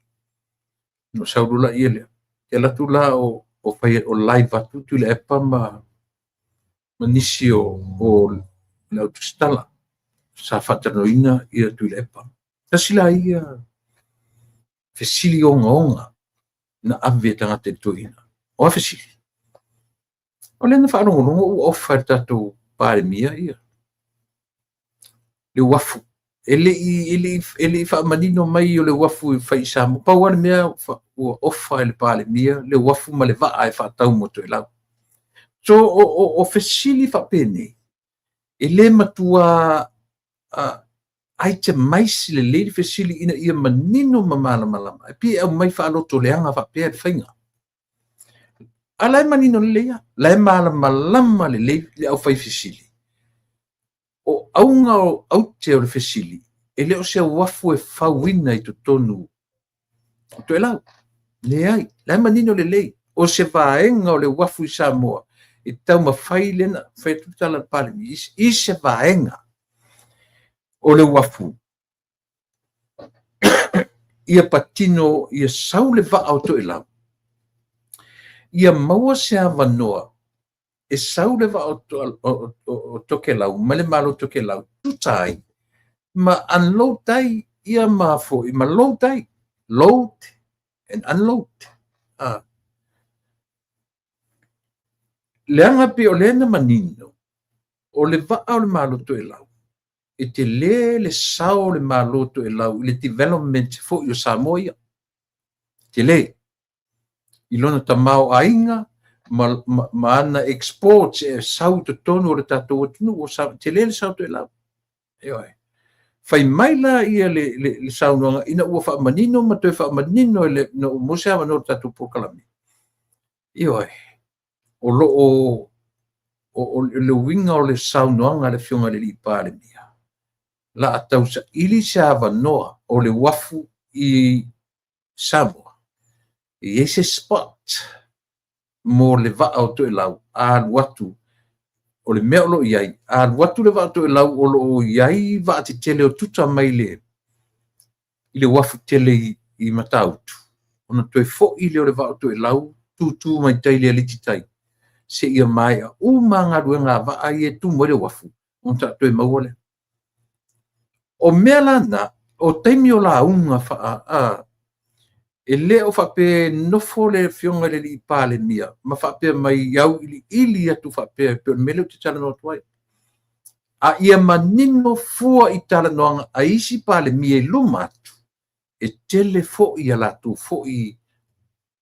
Na ou sau loa lea lea. E alu atu la o fai o live atu Tuilaepa ma nisi o le au tusitala sa faatalanoaina ia Tuilaepa. Tasi la ia fesili ogaoga na ave e tagata i le toeaina. O a fesili? O lea na faalogologo ua ofa e le tatou Palemia ia le uafu E le i faamanino mai o le uafu e fai i Samoa. Pau lava le mea ua ofa e le Palemia le uafu ma le vaa e faatau mo Toelau. So o fesili faapenei, e le matua itemize lelei le fesili ina ia manino ma malamalama. E pei e aumai faalotoleaga faapea le faiga. A la e manino lelei lava, la e malamalama lelei le aufai fesili. O auga o aute o le fesili, e le o se uafu e fauina i totonu o Toelau. Leai, la e manino lelei. O se vaega o le uafu i Samoa e taumafai lea na fai atu le tala a le Palemia i se vaega o le uafu ia patino ia sau le vaa o Toelau, ia maua se avanoa e sau le vaa o Tokelau ma le Malo o Tokelau tuta ai ma unload ai ia ma foi ma load ai, load and unload. Leaga pei o lea na manino o le vaa o le Malo Toelau, e tele le sao o le Malo Toelau i le development foi o Samoa ia. Tele. I lona tamaoaiga ma ana exports e sau i totonu o le tatou atunuu o Samoa. Tele le sao Toelau. Ioe. Fai mai la ia le saunoaga ina ua faamanino ma toe faamanino e le ina ua maua se avanoa o le tatou polokalame. Ioe. O lo o le uiga o le saunoaga a le Afioga i le Palemia, la a tausaili se avanoa o le uafu i Samoa, e i ai se spot mo le vaa o Toelau a alu atu. O le mea o lo o i ai, a alu atu le vaa o Toelau, o lo o i ai vaa tetele o tuta mai i le uafu tele i Matautu, ona toe foi lea o le vaa o Toelau tutu mai tai le aliti tai, seia maea uma galuega a vaa ia e tumu ai le uafu, ona toe maua lea. O mea la na, o taimi o lauga e le o faapea nofo le Afioga i le Palemia ma faapea mai au iliili atu faapea pei o le mea lea ou te talanoa atu ai. A ia manino fua i talanoaga a isi Palemia i luma atu, e tele foi ia latou foi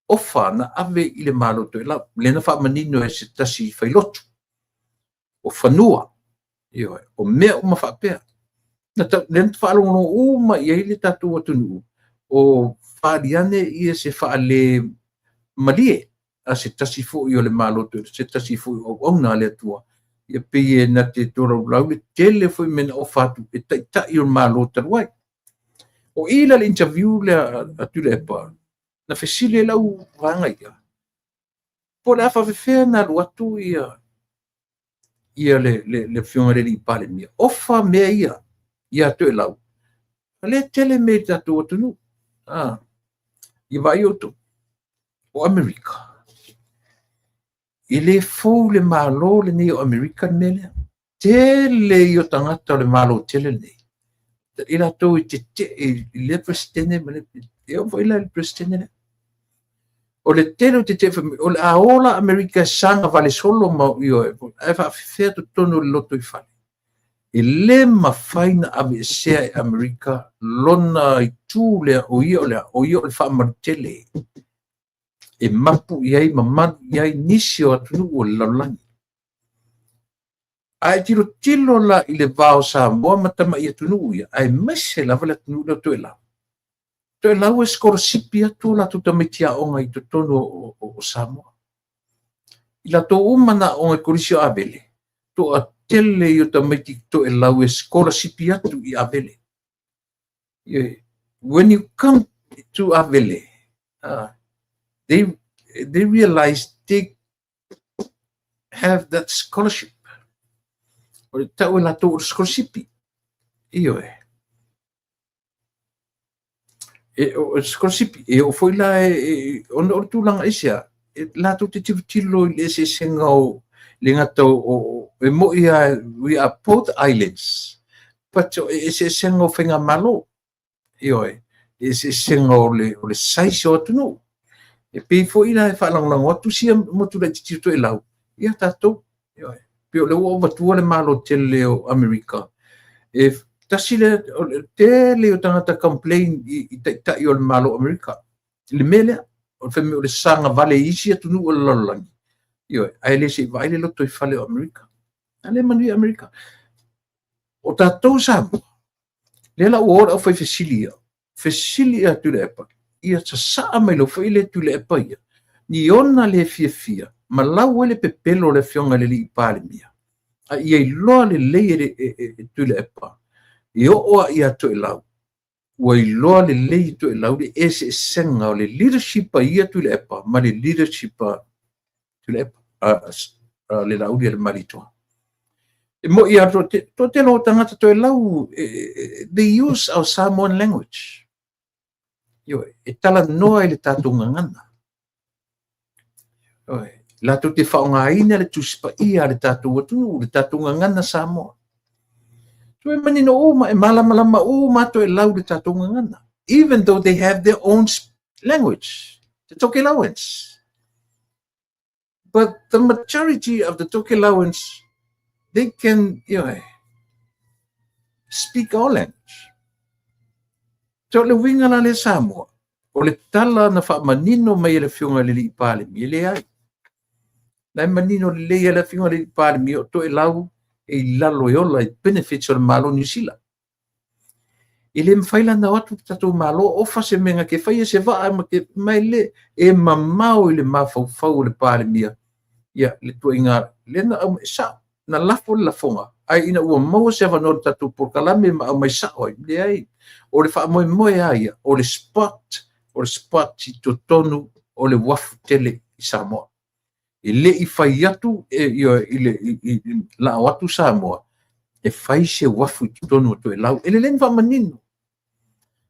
ofa na ave i le Malo Toelau. Lea na faamanino e se tasi failotu, o fanua, ioe, o mea uma faapea. Lea na faalogologo uma i ai le tatou atunuu, o faali ane ia se faale malie a se tasi foi o le Malo, se tasi foi o auauna a le Atua, ia pei e na te tolaulau le tele foi mea na ofa atu e taitai o le Malo talu ai. O i la le interview lea a Tuilaepa, na fesili ai lau vaega ia, po o le a faafefea na alu atu ia le Afioga i le Palemia, ofa mea ia ia Toelau. O lea tele mea i tatou atunuu. Ia vaai outou, o Amerika, e le fou le Malo lenei o Amerika le mea lea. Tele ia o tagata o le Malo tele lenei i latou e tetee i lea Peresetene ma le e oo foi la i le Peresetene lea. O le tele o tetee o le a o la Amerika e saga solo ma ioe, ae faafefea totonu o le lotoifale. E le mafai na aveesea e Amerika lona itu lea o ia o le, o ia o le faamalutele e mapu i ai ma malu i ai nisi o atunuu o le lalolagi. A e tilotilo la i le va o Samoa ma tamai atunuu ia, aemaise lava le atunuu lea o Toelau. Toelau e sikolasipi atu o latou tamaiti aoga i totonu o Samoa. I latou uma na aoga i Kolisi o Avele, toatele i o tamaiti Toelau e sikolasipi atu i Avele. When you come to Avele, they realize they have that scholarship. O le tau e latou o le sikolasipi. Ioe. E, o le sikolasipi, e oo foi la e, ona o le tulaga ese a, e, latou te tilotilo i le eseesega o le gata o, e moi a, we are both islands, but o e eseesega o faigamalo. Ioe, e eseesega o le size o atunuu. E pei foi la e faalagolago atu sia motu laitiiti o Toelau, ia tatou. Ioe. Pei o le ua avatua le Malo tele o Amerika, e Tasi le, o le tele o tagata complain i taitai o le Malo o Amerika. I le mea lea, o le fai mai o le saga vale i isi atunuu o le lalolagi, ioe, ae le se i vaai le lotoifale o Amerika. A lea e manuia Amerika. O tatou Samoa, lea la ua o le aufaifesili ia, fesili ia Tuilaepa, ia sasaa mai loa foi le Tuilaepa ia, ni ona le fiafia ma lau ai le pepelo o le afioga i le alii Palemia, a ia iloa lelei e Tuilaepa, e oo lava ia Toelau, ua iloa lelei e Toelau le eseesega o le leadership a ia Tuilaepa ma le leadership a Tuilaepa, a le Laaulialemalietoa. E moi lava toatele o tagata Toelau, they use our Samoan language. Ioe, e talanoa i le tatou gagana. Ioe, latou te faaaogaina le Tusi Paia a le tatou atunuu, le tatou gagana Samoa. So e manino uma, e malamalama uma Toelau i le tatou gagana. Even though they have their own language, the Tokelauans. But the majority of the Tokelauans, they can speak our language. So le uiga la lea Samoa, o le tala na faamanino mai e le afioga i le alii Palemia, e leai. La e manino lelei e le afioga i le alii Palemia o Toelau e i lalo e ola i benefits o le Malo Niu Sila. E le mafai la ona o atu le tatou Malo ofa se mea na ke faia se vaa ma ke mai le e mamao i le mafaufau o le Palemia. Ia, le tuaiga lea na aumai sao, na lafo le lafoga, ae ina ua maua se avanoa o le tatou polokalame ma aumai sao ai, leai. O le faamoemoe lava ia, o le spot, o le spot i totonu o le uafu tele i Samoa. E le i fai atu i lao atu Samoa e fai se uafu i totonu o Toelau. E lelei na faamanino.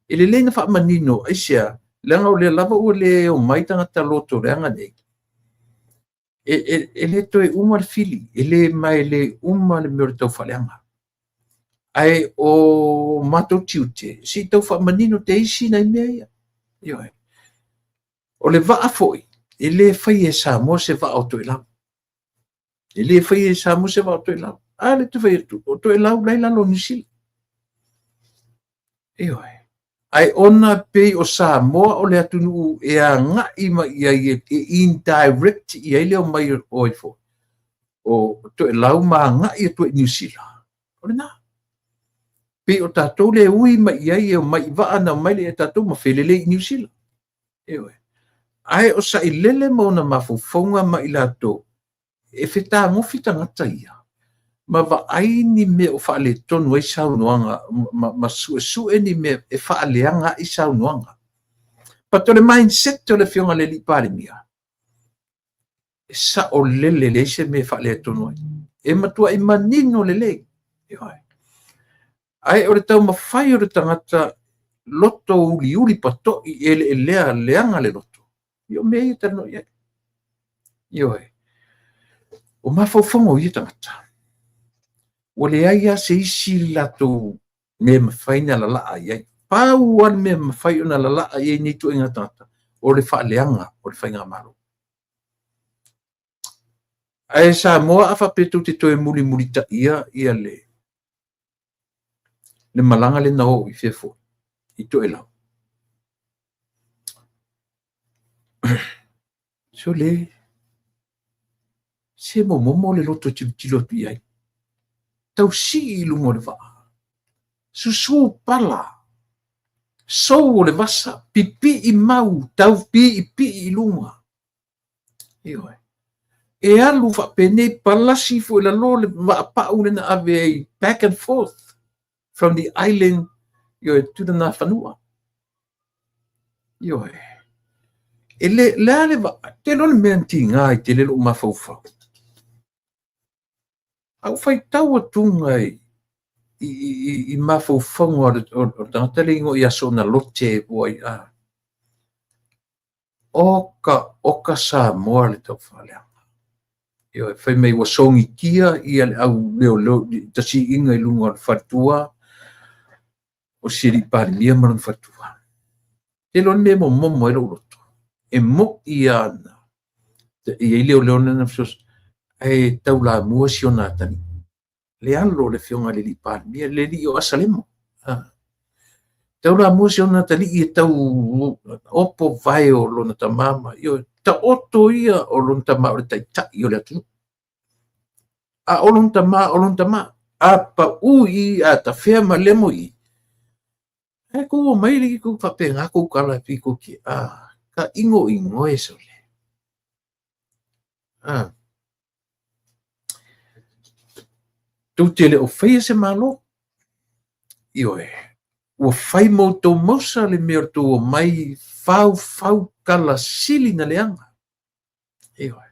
E lelei na faamanino, aisea, leaga o lea lava ua le omai tagata loto leaga nei. E le toe uma le fili, e le ma e le uma le mea o le taufaaleaga. Ae o matou tiute, se i tau faamanino te isi nai mea ia. Ioe. O le vaa foi, e le faia e Samoa se vaa o Toelau. E le faia e Samoa se vaa o Toelau. A le te fai atu, o Toelau la i lalo o Niu Sila. Ioe. Ae ona pei o Samoa o le atunuu e agai mai i ai e indirect i ai le omai o ai foi o Toelau ma agai atu i Niu Sila. O lena. Pei o tatou le ui mai i ai e omai i vaa na omai le tatou ma felelei i Niu Sila. Ioe. Ae o sailele ma ona mafaufauga ma i latou e fetagofi tagata ia ma vaai ni mea o faaletonu ai saunoaga ma suesue ni mea e faaleaga ai saunoaga. But o le mindset o le afioga i le alii Palemia, e saolele leai se mea e faaletonu ai. E matuai manino lelei. Ioe. Ae o le taumafai o le tagata loto uliuli patoi eleelea leaga le loto, ia o mea ia e talanoa i ai. Ioe. O mafaufauga o ia tagata, ua leai lava se isi latou mea e mafai ona lalaa i ai. Pau lava le mea e mafai ona lalaa i ai nei ituaiga tagata, o le faaleaga o le faigamalo. Ae Samoa a faapea tou te toe mulimulitaia ia le malaga lea na oo i fea foi, i Toelau. So le, se momomo le loto e tilotilo atu i ai. Tausii i luga o le vaa. Susu pala. Sou o le vasa. Pipii mau. Tau piipii i luga. Ioe. E alu faapenei palasi foi lalo le vaapau le na ave ai back and forth from the island, ioe, to the Nafanua. Ioe. E le, le a le va, te lo le mea na tiga ai tele lou mafaufau. A ou faitau atuga i mafaufauga o le tagata le igoa ia Sona Lote po ai a. Oka Samoa le taufaaleaga. Ioe, fai mai ua sogitia ia le au leoleo i tasiiga i luga o le faletua o si alii Palemia ma lona faletua. Te iloa le mea e momomo ai lou loto. E moi ana e i ai leoleo na fesoasoani, ae taulamua si ona atalii. Le alo o le afioga i le alii Palemia, le alii o Asalemo. Tau lamua si ona atalii e tau opo vae o lona tama ma, ioe, taoto ia o lona tama o le taitai o le atunuu. A o lona tama, o lona tama. A pau i i, a tafea ma lemo i i, ae kou omai alii kou faapena kou tala e pito ki, a, ka ʻinoʻino e sole. A. Tou te le o faia se Malo. Ioe, ua fai ma outou mausa le mea o le tou omai faufau tala sili na leaga. Ioe.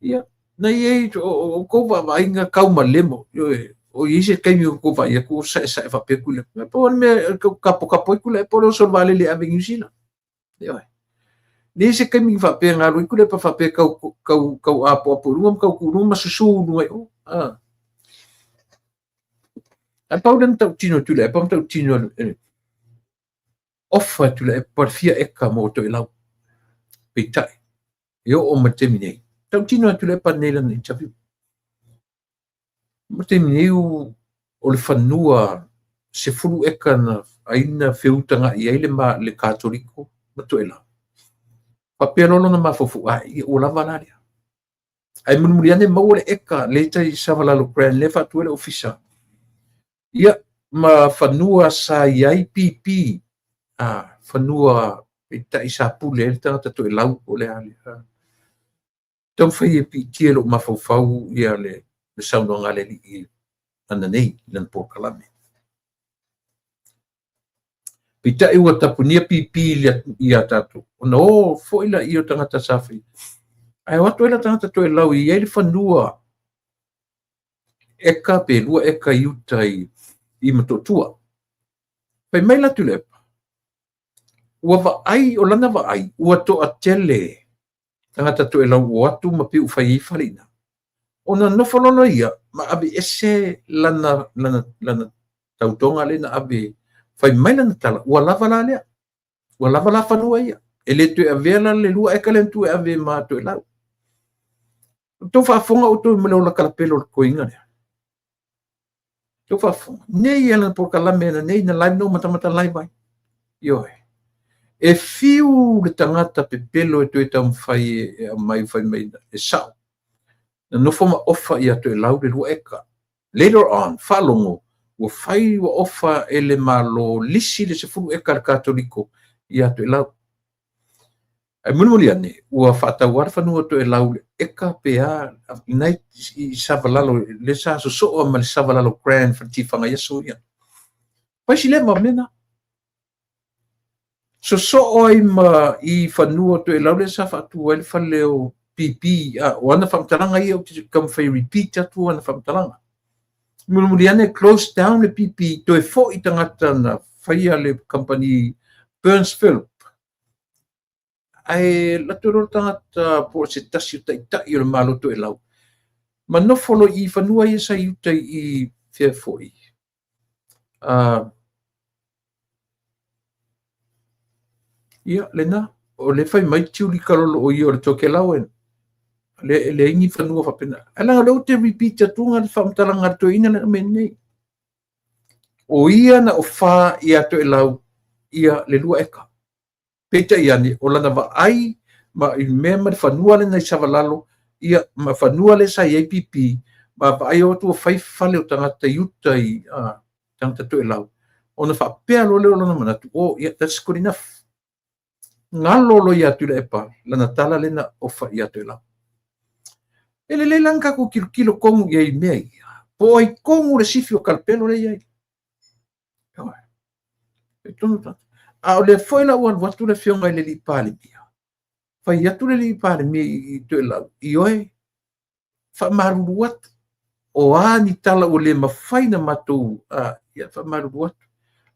Ia, na i ai o tou vaavaaiga tau ma lemo. Ioe, o i ai se taimi o tou vaai atu o saesae faapea Tuilaepa. Po o le mea e tapotapo ai Tuilaepa o le oso o le vaalele e ave i Niu Sila. Ioe. Leai se taimi faapea na alu ai Tuilaepa faapea tau, tau, tau apoapo i luga ma tau tuu i luga ma susu i luga i o. Ah. Ae pau lea matautino e Tuilaepa, matautino e ofa e Tuilaepa le fia eka mo Toelau. Peitai, e oo mai le taimi nei. Tautino e Tuilaepa nei lana interview. Ma taimi nei o le fanua 10 eka na ai na feutagaʻi ai le, ma, le Katoliko ma Toelau. Faapea loa lona mafaufau, a ia ua lava la lea. Ae mulimuli ane maua le eka le tai Savalalo Grand lea faatu ai le ofisa. Ia, ma fanua sa i ai pipi, a, fanua peitai sa pule ai le tagata Toelau po o le a le. Taumafai e piitia i lou mafaufau ia le, le saunoaga a le Alii ananei i lana polokalame. Peitai ua tapunia pipi ia tatou, ona o foi laia o tagata sa faia. Ae o atu ai la tagata Toelau e i ai le fanua eka pe 2 eka i uta i Motootua. Fai mai la Tuilaepa, ua vaai, o lana vaai, ua toatele tagata Toelau o atu ma piu fai ai fale i ina. Ona nofo loa loa ia ma aveese lana, lana, lana tautoga lea na ave, fai mai lana tala, ua lava la lea. Ua lava la fanua ia. E le toe avea la le 2 eka lea na tuu e ave ma Toelau. Tou faafofoga outou ma le ola kalapelo o le toeaina lea. Tou faafofoga. Nei ia lana polokalame ana nei na live no matamata live ai. Ioe. E fiu le tagata pepelo e toe taumafai e aumai fai mai e sao. Na nofo ma ofa ia Toelau le 2 eka. Later on, faalogo, ua fai ua ofa e le Malo lisi le 10 eka a le Katoliko ia Toelau. Ae mulimuli ane, ua faatau lava le fanua o Toelau le eka pe a, lena i Savalalo, lea sa sosoo ma le Savalalo Grand Faletifaga i aso ia. Fai si leva o mea na. Sosoo ai ma i fanua o Toelau lea sa faatu ai le fale o PP, a, o ana faamatalaga ia ou te taumafai e repeat atu ana faamatalaga. Mulimuli ane, close down le PP, toe foi tagata na faia le kamupani Burns Philp. Ae alu atu loa le tagata po o se tasi o taitai o le Malo Toelau, ma nofo loa i fanua ia sa i uta i fea foi. Ia, lena, o lea fai mai Tiuli Kalolo o ia o le Tokelau e le, e leai ni fanua faapena. Ae leaga o lea ou te repeat atu le faamatalaga a le toeaina lea na aumai nei. O ia na ofa ia Toelau ia le 2 eka. Peitai ane, o lana vaai ma i mea ma le fanua lena i Savalalo, ia ma fanua lea sa i ai pipi, ma vaai o atu ua fai fale o tagata i uta i tagata Toelau, ona faapea loa lea o lona manatu, oh yeah, that's good enough. Galo loa ia Tuilaepa lana tala lea na ofa ia Toelau. E lelei la ona tatou tilotilo tonu i ai i mea ia. Po o ai tonu le sifi o kalapelo lea i ai. A o lea foi la ua alu atu le afioga i le alii Palemia, fai atu le alii Palemia i Toelau, ioe, faamalulu atu, o a ni tala ua le mafai na matou, ia faamalulu atu.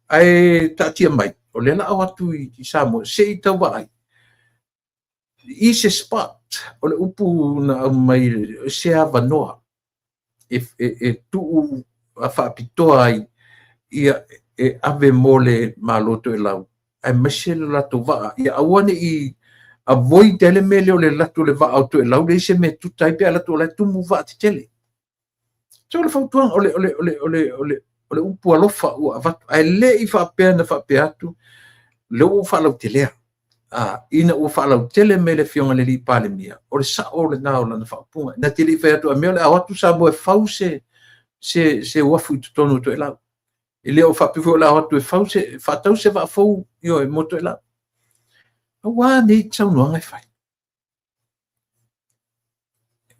Ae taatia mai, o lea la o atu i Samoa, se i tau vaai i se spot, o le upu na aumai, se avanoa e tuu faapitoa ai ia e ave mo le Malo Toelau, aemaise le latou vaa, ia aua ne i avoid ai le mea lea o le alu atu o le vaa o Toelau, leai se mea e tuta ai pe a alu atu o la e tumu vaa tetele. So o le fautuaga, o le, o le, o le, o le, o le, O le upu alofa ua avatu, ae le i faapea na faapea atu, lea ua ou faalautelea. Ina ua faalautele mai le Afioga i le alii Palemia, o le sao lena o lana faaupuga. Na te le i fai atu a mea o le a o atu Samoa e fau se uafu i totonu o Toelau. E le o faapea foi o le a o atu e fau se, faatau se vaa fou, ioe, mo Toelau. Aua nei saunoaga e fai.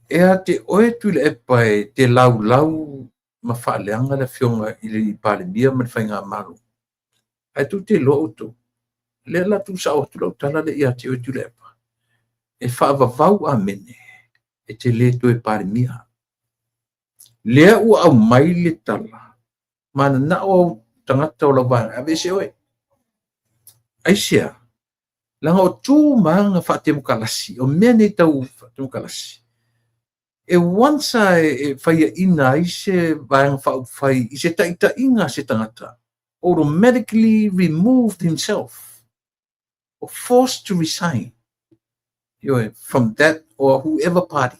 E a te oe Tuilaepa e te laulau ma faaleaga le Afioga i le Palemia ma le Faigamalo. Ae tou te iloa outou, lea o le a tuusao atu lau tala lea ia te oe Tuilaepa, e faavavau amene e te le toe Palemia. Lea ua aumai le tala, mananao au tagata o lau vaega e aveese oe. Aisea? Leaga o tu ma aga faatemokarasi, o mea nei tau faatemokarasi, e once lava e faiaina ai se Vaega Faaupufai i se taitaiga a se tagata, automatically removed himself or forced to resign, ioe, from that or whoever party.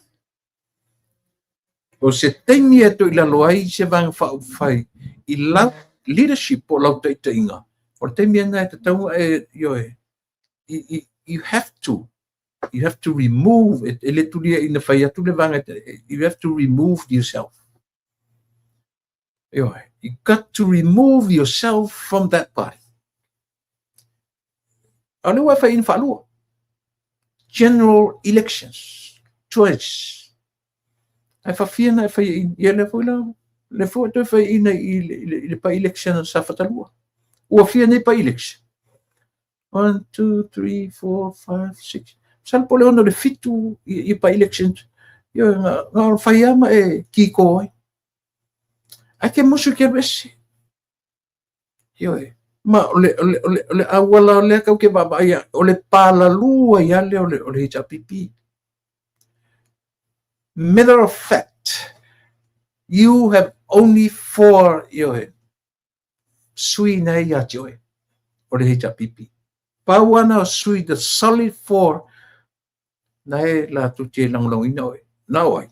O se taimi e toilalo ai se Vaega Faaupufai i lau leadership po o lau taitaiga, o le taimi lena e tatau ona e, ioe, you have to, you have to remove, e le tulia ina fai atu le vaega, you have to remove yourself. Ioe, you got to remove yourself from that party. A o lea ua e fai ina faalua. General elections, twice. Ae faafia na e fai ina, ia lea foi la, lea foi ua toe fai ina i le by-election a Safata 2. Ua fia nei by-election? 1, 2, 3, 4, 5, 6. Masalo po o le 6 le 7 i by-elections. Ia, na o fai lava ma e kiko ai. Ae te musu i te alu ese. Ioe. Ma o le, o le, o le, o le auala lea tatou te vaavaai ai, o le palalū ai lava lea o le HRPP. Matter of fact, you have only four, ioe, sui na e ia te oe, o le HRPP. Pau lava na o sui, the solid four, na e latou te lagolagoina oe. Na o ai?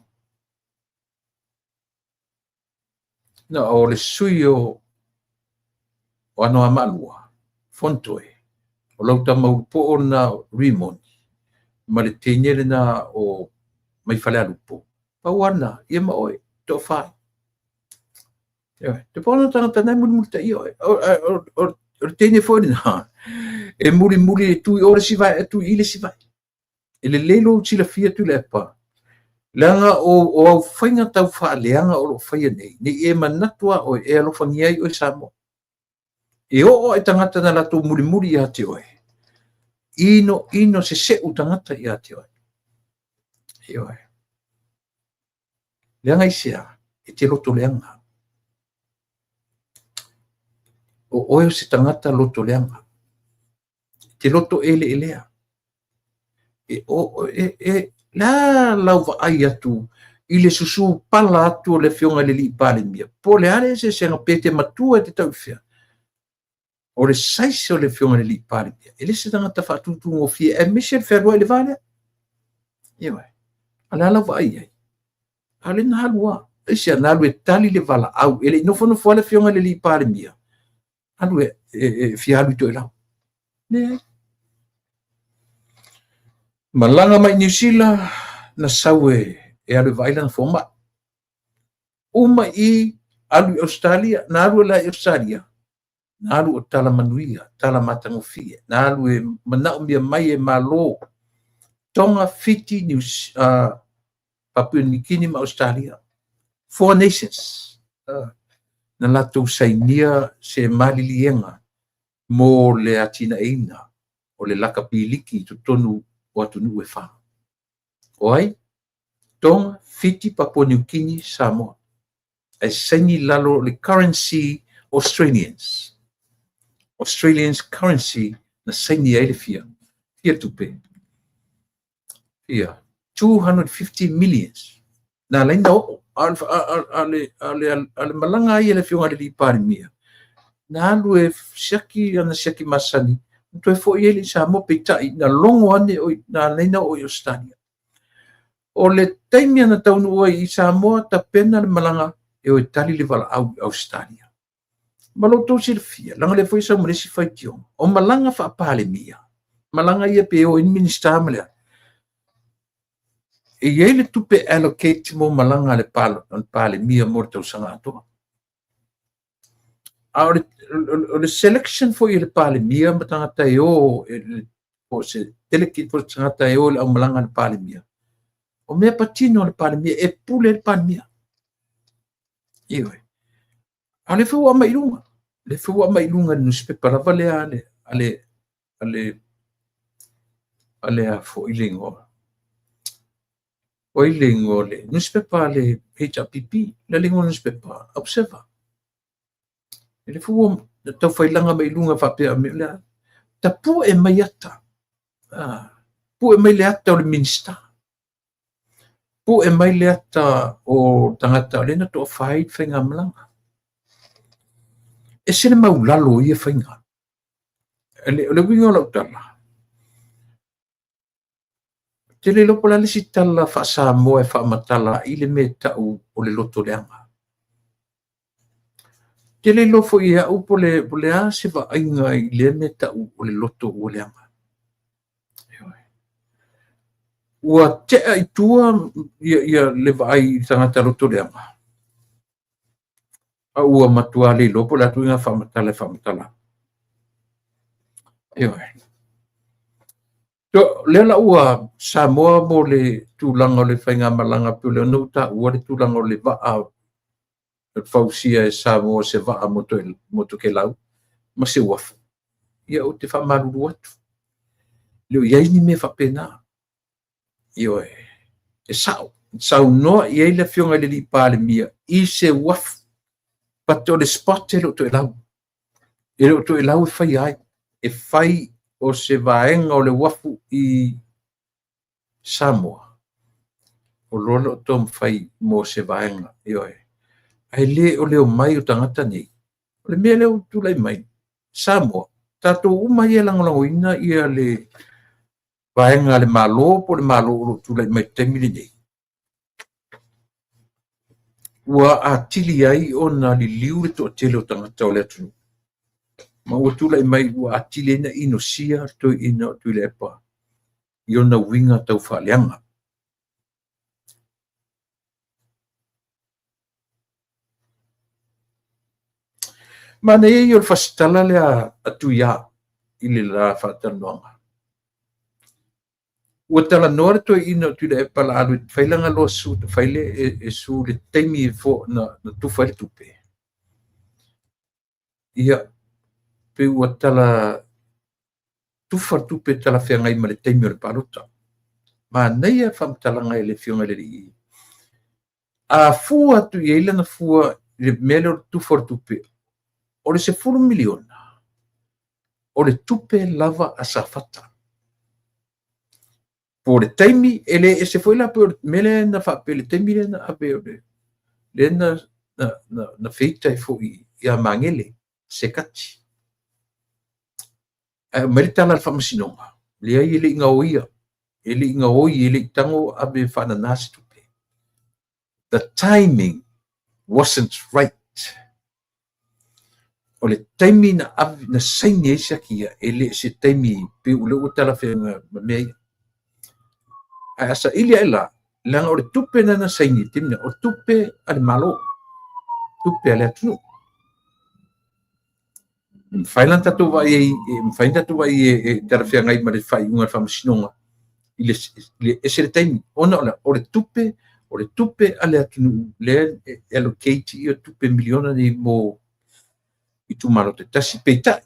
Na o le sui o Anoamaa 2, Fonotoe, o lau tama ulupoo lena o Rimoni, ma le teine lena o mai Falealupo. Pau lava lena, ia ma oe, toafa. Ioe, te pau na tagata na e mulimulitaia oe. O le teine foi lena, e mulimuli e tu i o le isi vae, e tu i le isi vae. E lelei lou silafia Tuilaepa, leaga o au faiga tau faaleaga o lo o faia nei, nei e manatu a oe e alofagia ai oe Samoa. E oo ai tagata na latou mulimuli ia te oe, ino ino seseu tagata ia te oe. Ioe. Leaga aisea? E te loto leaga. O oe o se tagata loto leaga. E te loto eleelea. E, o, e, e, la lau vaai atu i le susu pala atu o le Afioga i le Alii Palemia, po o le a le eseesega pe te matua e te tau i fea. O le size o le Afioga i le Alii Palemia, e le se tagata faatutugofie, aemaise le fealuai i le va lea. Ioe. A o le a lau vaai i ai? A o lea na alu lava. Aisea? Na alu e tali le valaau. E le i nofonofo lava le Afioga i le Alii Palemia, alu e fia alu i Toelau. Leai. Malaga mai Niu Sila, na sau e alu e vaai lana fomai. Uma i alu i Ausetalia, na alu la i Ausetalia, na alu o tala manuia, tala matagofie, na alu e manaomia mai e Malo, Tonga, Fiti, New, Papua New Guinea ma Ausetalia. Four nations. Na latou sainia se maliliega mo le atinaeina o le lakapiliki i totonu o atunuu e fa. O ai? Tonga, Fiti, Papua New Guinea, Samoa. Ae saini i lalo o le currency Australians. Australians currency na saini ai le fia. Fia tupe. Fia. 250 millions. Na ala ai na oo. A o le malaga ai a le Afioga i le Alii Palemia, na alu e siaki ana siaki masani, na toe foi ai lea i Samoa, peitai, na logo ane, na ala ai na oo i Ausetalia. O le taimi na taunuu ai i Samoa, tapena le malaga e o e tali le valaau i Ausetalia. Ma lo outou silafia, leaga o lea foi e sau ma le isi faitioga, o malaga faa-Palemia, malaga ia pe o ai ni Minisita ma le a, e i ai le tupe allocate mo malaga a le Palemia mo le tausaga atoa. A o le selection foi e le Palemia ma tagata e o, po o se delegate po o se tagata e o i le aumalaga a le Palemia, o mea patino a le Palemia, e pule le Palemia. Ioe. A o lea foi ua aumai i luga, lea foi ua aumai i luga i le nusipepa lava lea a le, a le, a le, a le a foi le igoa. O ai le igoa o le nusipepa a le HRPP, le igoa o le nusipepa, Observer. E lea foi ua taufailaga mai i luga faapea o le a tapue mai ata. Pue mai le ata o le Minisita. Pue mai le ata o tagata o lea na toafa ai le faigamalaga. E ese le maulalo o ia faiga. O le uiga o lau tala, ou te le iloa po o le a le isi tala faa-Samoa e faamatala ai le mea e tau o le loto leaga. Ou te le iloa foi e au po o le a se vaaiga i lea mea e tau o le loto ua leaga. Ua tea i tua le vaai i tagata loto leaga, a ua matua le iloa po o le a ituaiga faamatala e faamatala. Ioe. So, lea la ua Samoa mo le tulaga o le faigamalaga pei o lea na ou taua le tulaga o le vaa o le fausia e Samoa se vaa mo Tokelau ma se uafu. Ia, ou te faamalulu atu, e le o i ai ni mea faapena. Ioe, e sao, saunoa i ai le Afioga i le Alii Palemia i se uafu, but o le spot e le o Toelau. E le o Toelau e faia ai. E fai o se vaega o le uafu i Samoa, o lo o taumafai mo se vaega. Ioe. Ae le o le omai o tagata nei. O le mea lea ua tulai mai, Samoa, tatou uma ia e lagolagoina ia le vaega a le Malo po o le Malo o lo o tulai mai i le taimi lenei, ua atili ai ona liliu le toatele o tagata o le atunuu. Ma ua tulai mai ua atili ai na inosia le toeaina o Tuilaepa i ona uiga taufaaleaga. Manaia ia o le fasitala lea a Tuia i le la faatalanoaga. Ua talanoa le toeaina o Tuilaepa la alu e fai lana lawsuit, fai le e sue le taimi fo na tufa ai le tupe. Ia, pe ua tala tufa le tupe talafeagai ma le taimi o le palota. Manaia faamatalaga e le Afioga i le Alii. A fua atu i ai lana fua i le mea lea o le tufa o le tupe, o le 10 miliona, o le tupe lava a Safata. Po o le taimi, e le ese foi la pe o le mea lea na faapea le taimi lea na ave o le lea na feita ai foi ia Magele, Sekati. Ae aumai le tala a le faamasinoga, leai e le i gaoia, e le i gaoi, e le i tago ave faanana se tupe. The timing wasn't right. O le taimi na ave, na saini ai siaki ia, e le se taimi pe o lea ua talafeaga ma mea ia. Ae a saili ae la, leaga o le tupe na na saini i le taimi na, o tupe a le Malo, tupe a le atunuu. E mafai la ona tatou vaai ai, e mafai ona tatou vaai e talafeagai ma le faaiuga a le faamasinoga i le ese le taimi, ona o le tupe, o le tupe a le atunuu lea e allocate ia tupe miliona nei mo itumalo taitasi. Peitai,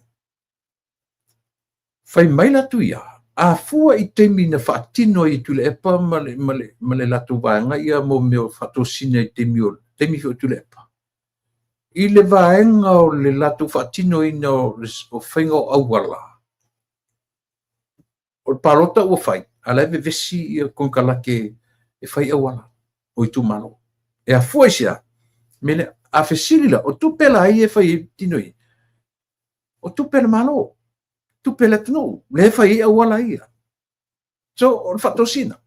fai mai la Tuia, a fua i taimi na faatino ai e Tuilaepa ma le latou vaega ia mo mea o faatosina i taimi o taimi foi o Tuilaepa, i le vaega o le latou faatinoina o faiga o auala, o le palota ua fai, a la e vevesi ia konekarate e fai auala o itumalo. E afua i se a? Mea lea, a fesili la, o tupe la ia e fai ai tino ia, o tupe a le Malo, tupe a le atunuu, lea e fai ai auala ia. So, o le faatosina.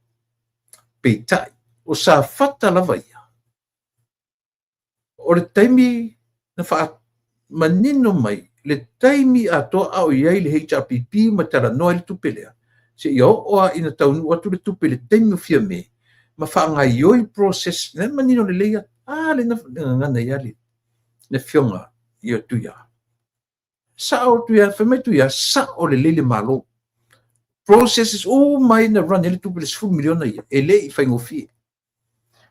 Peitai, o Safata lava ia, o le taimi Manino mai le taimi atoa a o i ai le HRPP ma talanoa ai le tupe lea, seia oo lava ina taunuu atu le tupe i le taimi o Fiame ma faagaoioi process, lena e manino lelei atu. A lea na gagana ai lava le Afioga ia Tuia. Sao Tuia, fai mai Tuia, sao lelei le Malo. Processes uma ia na run ai le tupe le 10 miliona ia, e le i faigofie.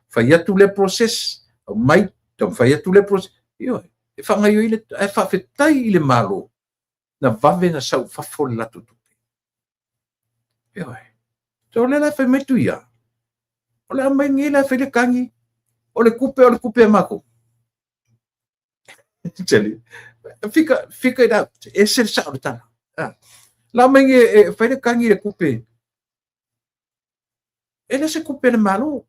Fai atu lea process, aumai, taumafai atu lea process. Ioe, e faagaoioi le, ae faafetai i le Malo na vave na sau i fafo le latou tupe. Ioe. So o lea la e fai mai Tuia, o le a aumai nei la e fai le tagi, o le tupe o le tupe a matou. Fika, fika it out. Ese le sao le tala. Ah. La aumai nei e fai le tagi le tupe. E le se tupe a le Malo.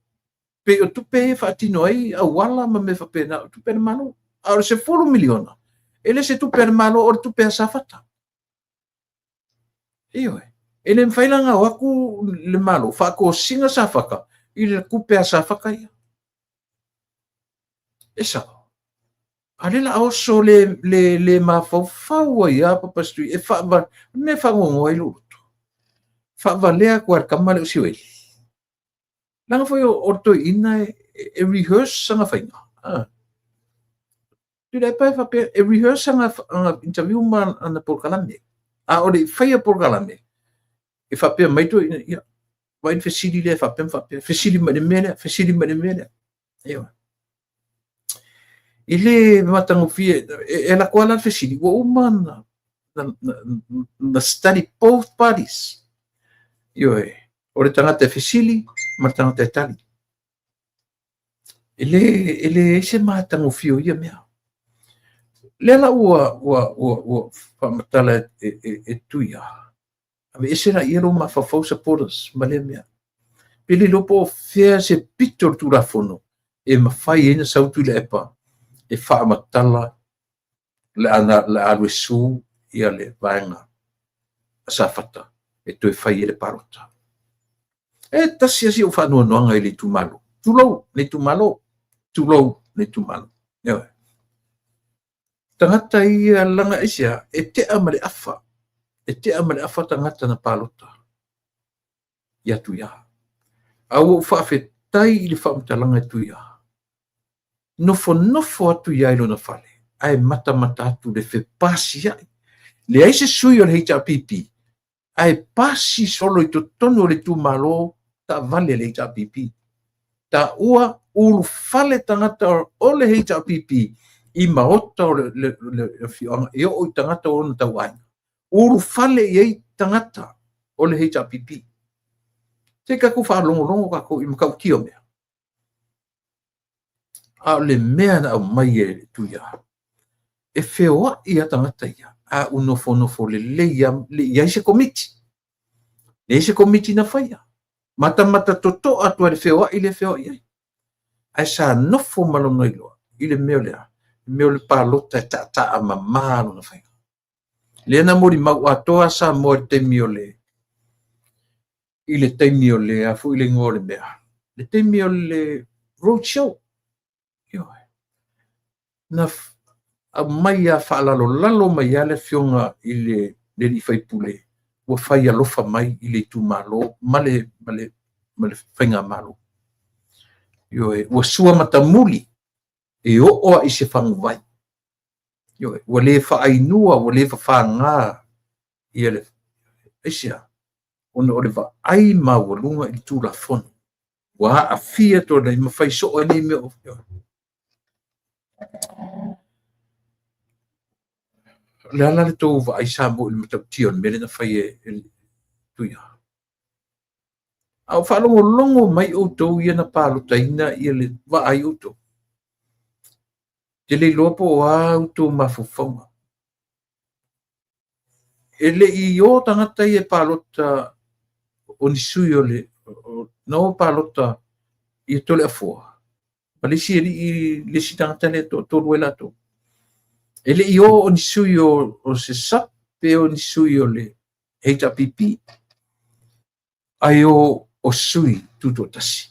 Pei o tupe ia e faatino ai auala ma mea faapena, o tupe a le Malo. A o le 10 miliona, e le se tupe a le Malo, o le tupe a Safata. Ioe. E le mafai la ona o atu le Malo faatosina Safata i le tupe a Safata ia. E sao. A o lea la a oso le, le, le mafaufau ai lava Papa Street e faava, mea e faanoanoa ai lou loto. Faavalea atu lava e le tama lea o Sioeli. Leaga foi o le toeaina e rehearse ana faiga. Ah. Tuilaepa e faapea e rehearse ana interview ma ana polokalame. A o le i faia polokalame, e faapea mai toeaina, ia, vaai le fesili lea faapea ma faapea, fesili mai le mea lea, fesili mai le mea lea. Ioe. E le matagofie, e alu atu lava la le fesili, ua uma ona na study both parties. Ioe, o le tagata e fesili ma le tagata e tali. E leai se matagofie o ia mea. Lea la ua faamatala e Tuia, aveese laia lou mafaufau supporters ma lea mea. Pe le iloa po o fea se pito o le Tulafono e mafai ai ona sau Tuilaepa e faamatala le a alu e sue ia le vaega a Safata e toe fai ai le palota. E tasi lava si ou faanoanoaga i le itumalo. Tulou le itumalo, tulou le itumalo. Ioe. Tagata ia leaga aisea, e tea ma le afa, e tea ma le afa tagata na palota ia Tuia. A ua ou faafetai i le faamatalaga e Tuia. Nofonofo atu ia i lona fale, ae matamata atu le fepasia'i. Leai se sui o le HRPP ae pasi solo i totonu o le itumalo taavale a le HRPP. Taua ulufale tagata o le HRPP i maota o le afioaga e oo i tagata o ona tauaiga. Ulufale i ai tagata o le HRPP. Se i tatou faalogologo tatou i matautia o mea. A o le mea na aumai e Tuia, e feoai lava tagata ia, a ua nofonofo lelei lava, le i ai se komiti. Leai se komiti na faia. Matamata totoa atu lava i le feoai lea e feoai ai. Ae sa nofo ma lona iloa i le mea o le a? Le mea o le palota e taataa mama lona faiga. Lea na molimau atoa Samoa i le taimi o le i le taimi o le a foi le igoa o le mea, le taimi o le road show. Ioe. Na aumai lava faalalolalo mai lava le afioga i le alii faipule ua fai alofa mai i le itumalo ma le faigamalo. Ioe, ua sua matamuli e oo lava i se faguvai. Ioe, ua le faainua, ua le fafaga ia le aisea? Ona o le vaai maualuga i le Tulafono ua aafia tonu ma fai soo ai nei mea. O le a la le tou vaai Samoa i le matautia o le mea lea na fai e Tuia? A o faalogologo mai outou ia na palotaina ia le vaai outou. Te le iloa po o a outou mafaufauga. E le i o tagata ia e palota o ni sui o le na o palota ia Toleafoa ma le isi alii le isi tagata lea e toatolu ai latou. E le i o o ni sui o se SUPP pe o ni sui o le HRPP ae o sui tutoatasi.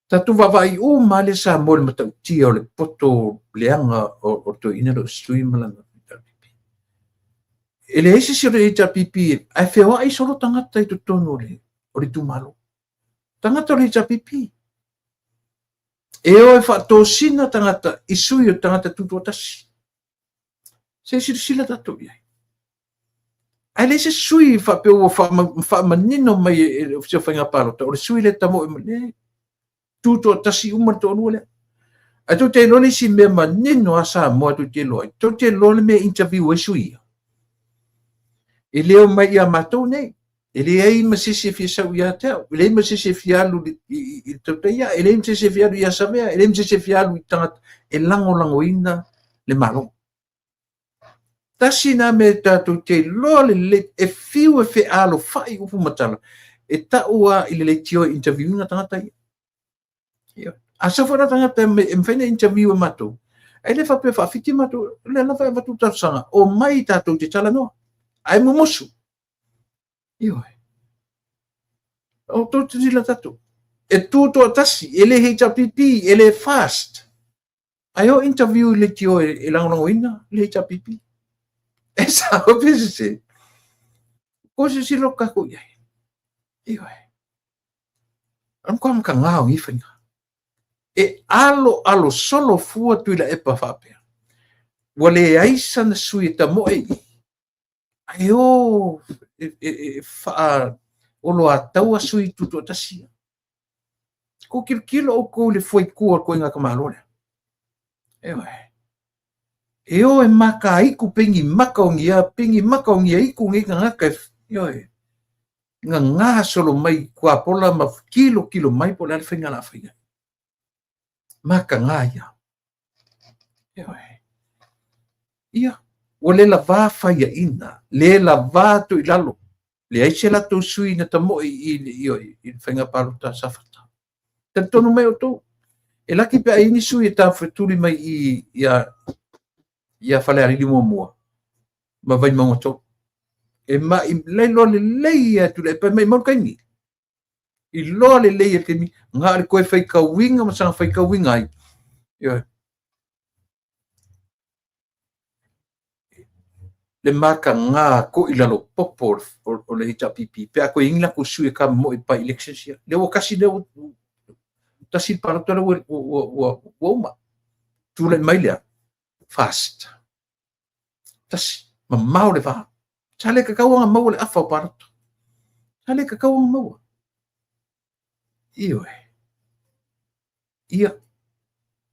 Tatou vaavaai uma lava le Samoa i le matautia o le poto leaga o le toeaina lea o Sui ma lana HRPP. E leai se isi o le HRPP ae feoai solo tagata i totonu o le itumalo. Tagata o le HRPP. E o e faatosina tagata i sui o tagata tutoatasi. Se i silasila tatou i ai. Ae leai se sui faapea ua faamanino mai e le Ofisa o Faiga Palota, o le sui lea tamoe mai. Leai. Tutoatasi uma le toalua lea. Ae tou te iloa le isi mea manino a Samoa tou te iloa ai. Tou te iloa le mea e interview ai sui ia. E le o mai ia matou nei. E leai ma se isi e fia sau ia te au. E leai ma se isi e fia alu i le Tautaia. E leai ma se isi e fia alu ia Savea. E leai ma se isi e fia alu i tagata e lagolagoina le Malo. Tasi na mea tatou te iloa lelei, e fiu e fealofai upu ma tala, e tau lava i le leitio e interview ina tagata ia. Ia. A sau foi la tagata e mafai ona interview e matou, e le faapea faafiti matou, o lea lava e avatu le talosaga, omai tatou te talanoa, ae mumusu. Ioe. O tou silasila tatou. E tu toatasi, e le HRPP, e le FAST. Ae o interview i leitio e lagolagoina le HRPP. E sao pe sese. Ko silasila o tatou i ai. Ioe. O le matua mataga o nei faiga. E alo alo solo fua Tuilaepa faapea. Ua leai sana sui e tamoe i i. Ae o e faaoloataua sui tutoatasi ia. Kou tilotilo outou i le fuaitu o le ituaiga tamaloa lea. Ioe. E o e makaitu pei ni maka o ni a, pei ni maka o ni aitu nei tagata. Ioe. Gagā solo mai tuapola ma kilokilo mai po o le a le faiga o le a fai ai. Mataga ia. Ioe. Ia, ua le lavā faiaina, le lavā atu i lalo. Leai se latou sui na tamoe i le faiga palota a Safata. Talitonu mai outou, e laki pe a i ai ni sui e tafetuli mai i ia Falealili muamua ma Vaimauga 3. E mai lailoa lelei ia Tuilaepa e maimau le taimi. Iloa lelei e le taimi, na o le toe faitauina ma saga faitauina ai. Ioe. Le mataga to'i lalo popo o le HRPP pe a toe i ai ni latou sui e tamomoe i by elections ia. Lea ua tasi lea ua tasi le palota lea ua uma. Tulai mai lea, FAST. Tasi, mamao le va. Sa le tatau ona maua le afa o palota. Sa le tatau ona maua. Ioe. Ia,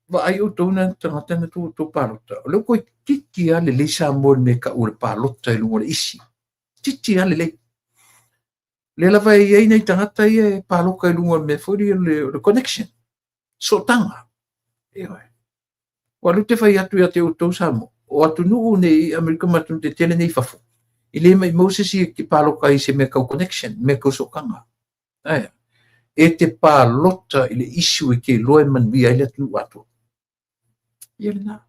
vaai outou na tagata na tou outou palota. O lea ua toeitiiti lava lelei Samoa i le mea e tau o le palota i luga o le isi. Titi lava lelei. O lea lava e i ai nai tagata ia e palota i luga o le mea foi lea o le connection. Sootaga. Ioe. Aua o lea ou te fai atu ia te outou Samoa, o atunuu nei i Amerika ma atunuu tetele nei i fafo, e le maimau se isi e palota ai i se mea tau connection, mea tau sootaga. Ae a? E te palota i le issue e te iloa e manuia ai le atunuu atoa. Ia lena.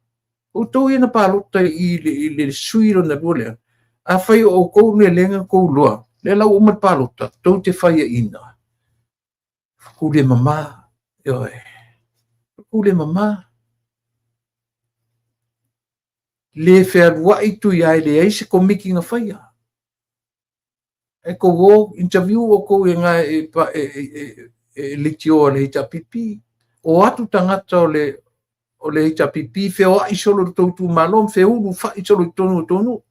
Outou ia na palota i le sui lona lua lea, afai o outou le lea na outou iloa, lea la ua uma le palota, tou te faiaina. Kou le mama, ioe. Kou le mama. Le fealuai Tuiae, leai se komiti na faia. E kou o interview outou e nga e e leitioa le HRPP. O atu tagata o le o le HRPP feoai solo i le tou itumalo ma feulu fai solo i totonu o tou nuu.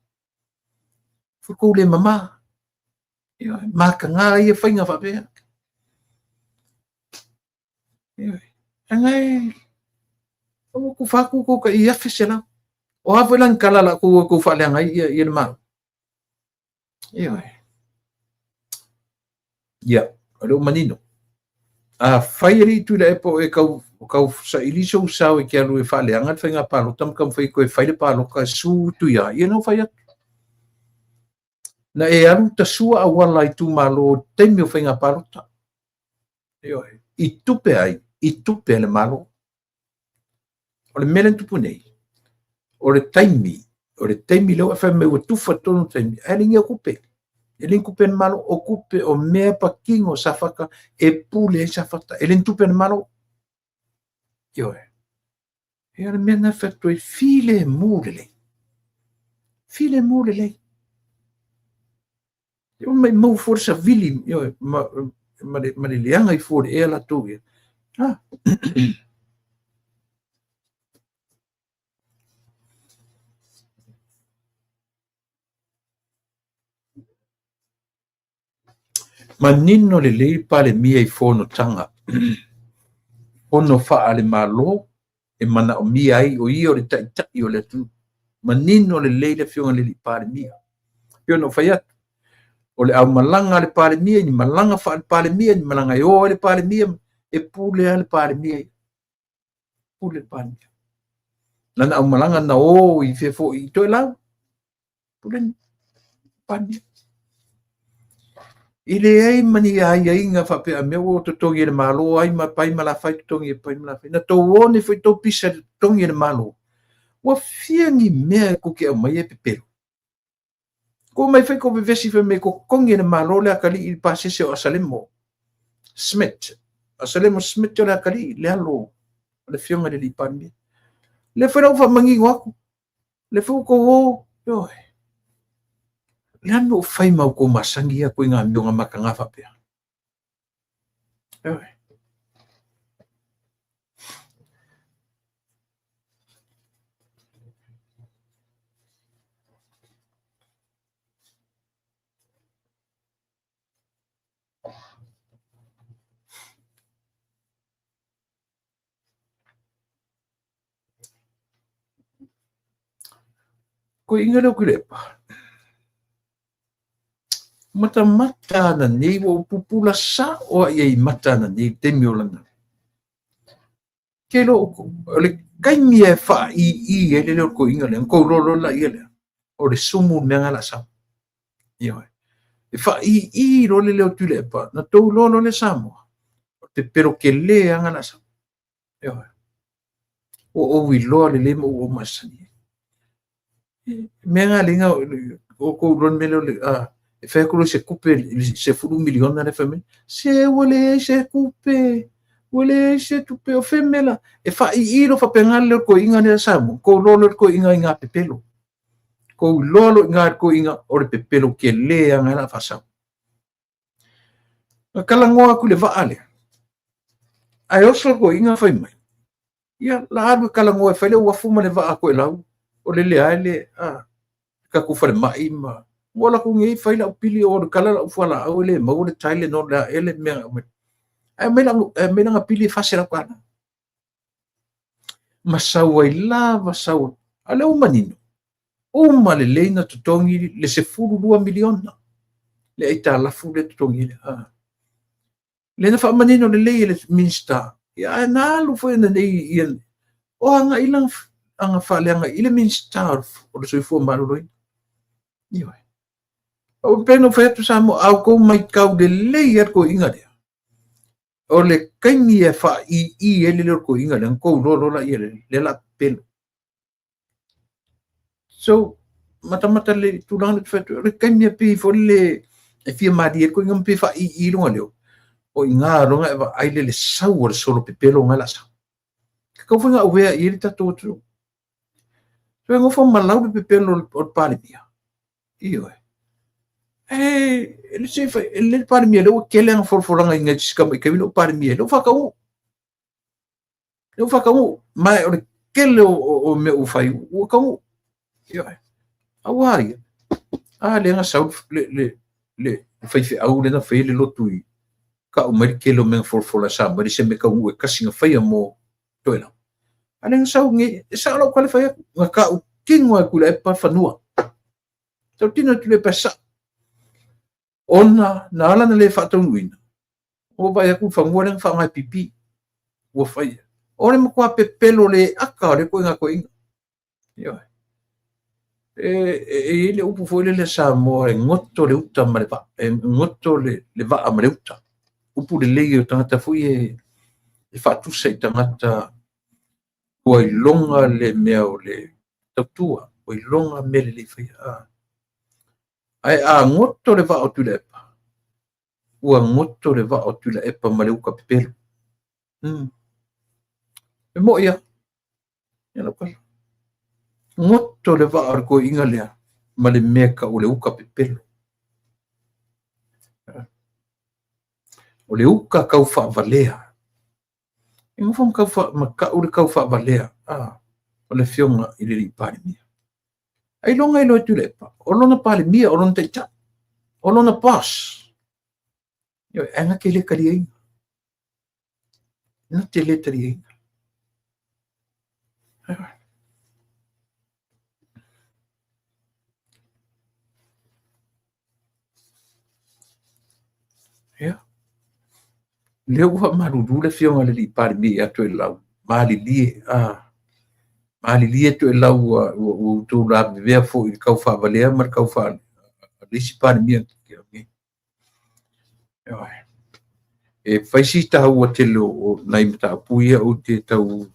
Foi kou le mama. Ioe, mataga ia faiga faapea. Ioe, leaga e ua tufa atu tou tai 1,100. O a foi la ni tala la tou tou faaleaga ai ia le Malo. Ioe. Ia, o lea ua manino. Afai e le i Tuilaepa o e tau, tau saili sou sao e te alu e faaleaga le faiga palota ma taumafai e toe fai le palota e su Tuia, ia na ua fai atu. Na e alu tasua auala itumalo i taimi o faiga palota. Ioe. I tupe ai, i tupe a le Malo. O le mea lea na tupu nei, o le taimi, o le taimi lea ua e fai mai ua tufa tonu le taimi, ae le i ni au tupe. E le ni tupe a le Malo, o tupe o mea patino a Safata e pule ai Safata. E le ni tupe a le Malo. Ioe. Ia o le mea lena e fai atu ai, filemu lelei. Filemu lelei. Ia ua maimau fua le savili, ioe, ma le leaga i fua o le ea latou ia. Ah. Manino lelei le Palemia i fonotaga, fono faale-Malo e manaomia ai o ia o le Taitai o le atunuu. Manino lelei le Afioga i le Alii Palemia. E pei ona ou fai atu, o le aumalaga a le Palemia, ni malaga faale-Palemia, ni malaga e o ai le Palemia, e pule lava le Palemia ia. Pule le Palemia. Lana aumalaga na o i fea foi i Toelau, pule le Palemia. E leai ma ni aiaiga faapea a mea ua totogi e le Malo ai ma pai ma la fai totogi e pai ma la fai. Na tou o nei foi tou pisa i le totogi e le Malo. Ua fia ni mea e tou te aumaia e pepelo. Kou mai fai kou vevesi fai mai totogi e le Malo le atalii i le pasese o Asalemo Smith. Asalemo Smith o le atalii le alo o le afioga i le alii Palemia. Lea foi la ua faamanino atu. Lea foi ua tou o, ioe. Le a le mea ua fai ma outou masani ia ituaiga amioga mataga faapea? Ioe. Koe inga leo Tuilaepa. Matamata ana nei, ua ou pupula sao a i ai i mata ana nei i le taimi o lana. Ke lo, o le taimi e faaii ai le leo o le toeaina lea, ona tou iloa loa laia lea, o le sumu le mea lena o le a sau. Ioe. E faaii loa le leo o Tuilaepa, na tou iloa loa lea Samoa, o le pepelo tele lava lena o le a sau. Ioe. Ua ou iloa lelei ma ua ou masani. Mea na lea na outou iloa le mea lea o le e fai atu loa i se tupe i le 10 miliona lea fai mai, se ua leai se tupe, ua leai se tupe, o fea mea la, e faai'i loa faapena le leo o le toeaina lea Samoa, tou iloa loa le toeaina i ngā pepelo. Tou iloa loa i ngā le toeaina o le pepelo tele lava na o le a faasau. Na talanoa atu i le vaa lea, ae oso le toeaina fai mai, ia, la alu e talanoa e fai le uafu ma le vaa a Toelau, o le leai le, a, tatou falemai ma, ua alu atu nei fai lau pili o le kala lau fualaau e le maua le Tylenol le a ea le mea na aumai. Ae aumai lau, aumai lana pili e $400. Ma sau ai lava sau. A o lea ua manino, uma lelei na totogi le 12 miliona le aitalafu lea totogi ai. Ah. Lea na faamanino lelei e le Minisita, ia ae na alu foi ananei ia o agai lana aga faaleaga i le Minisita o le Soifua Maloloina. Ioe. O pei ona ou fai atu Samoa, a outou maitau lelei lava le toeaina lea, o le taimi e faai'i ai le leo o le toeaina lea, ona tou iloa loa laia lea, lea la pepelo. So, matamata le tulaga lea ou te fai atu ai, o le taimi e pei foi lele e fia malie ai le toeaina ma pei e faai'i lona leo, o i ina loa na e vaai lea i le sau a le solo pepelo na o le a sau. Tatau foi ona aware i ai le tatou atunuu. So, e nofo ma lau le pepelo o le Palemia. Ioe. E, le se fai, e le Palemia, lea ua tele ana folafolaga i nai si tamaitai taimi lea ua Palemia, lea ua faataunuu. Lea ua faataunuu. Ma o le tele o mea ua fai, ua taunuu. Ioe. Aua ia. A lea na sau le faifeau lea na faia le lotu i tau mai le tele o mea na folafola e Samoa, e le se mea taunuu e tasi na faia mo Toelau. A lea na sau nei, e sao lau tala fai atu, na tautino e Tuilaepa fanua. Tautino e Tuilaepa e sao. Ona na ala na le faataunuuina, ua vaai atu i le fanua lea na faaaoga e pipi, ua fai. O le matua pepelo le aka o lea ituaiga toeaina. Ioe. E i ai le upu foi lele a Samoa, e goto le uta ma le vaa, e goto le vaa ma le uta. Upu lelei o tagata foi e faatusa i tagata ua iloga le mea o le tautua, ua iloga mea lelei faia. Ae a goto le vaa o Tuilaepa, ua goto le vaa o Tuilaepa ma le uta pepelo. E mo'i lava. Ia lau tala. Goto le vaa o le toeaina lea ma le mea e tau o le uta pepelo. O le uta tau faavalea. E nofo ma tau le tau faavalea o le afioga i le alii Palemia. Ailoga e iloa e Tuilaepa, o lona Palemia, o lona taitai, o lona boss. Ae na te le taliaina. Na te le taliaina. Ia. Lea ua faamalulu le afioga i le alii Palemia ia Toelau, malilie, malilie Toelau ua outou lavevea foi i le tau faavalea ma le tau faa le isi Palemia. E fai si taua tele o nai mataupu ia ou te tau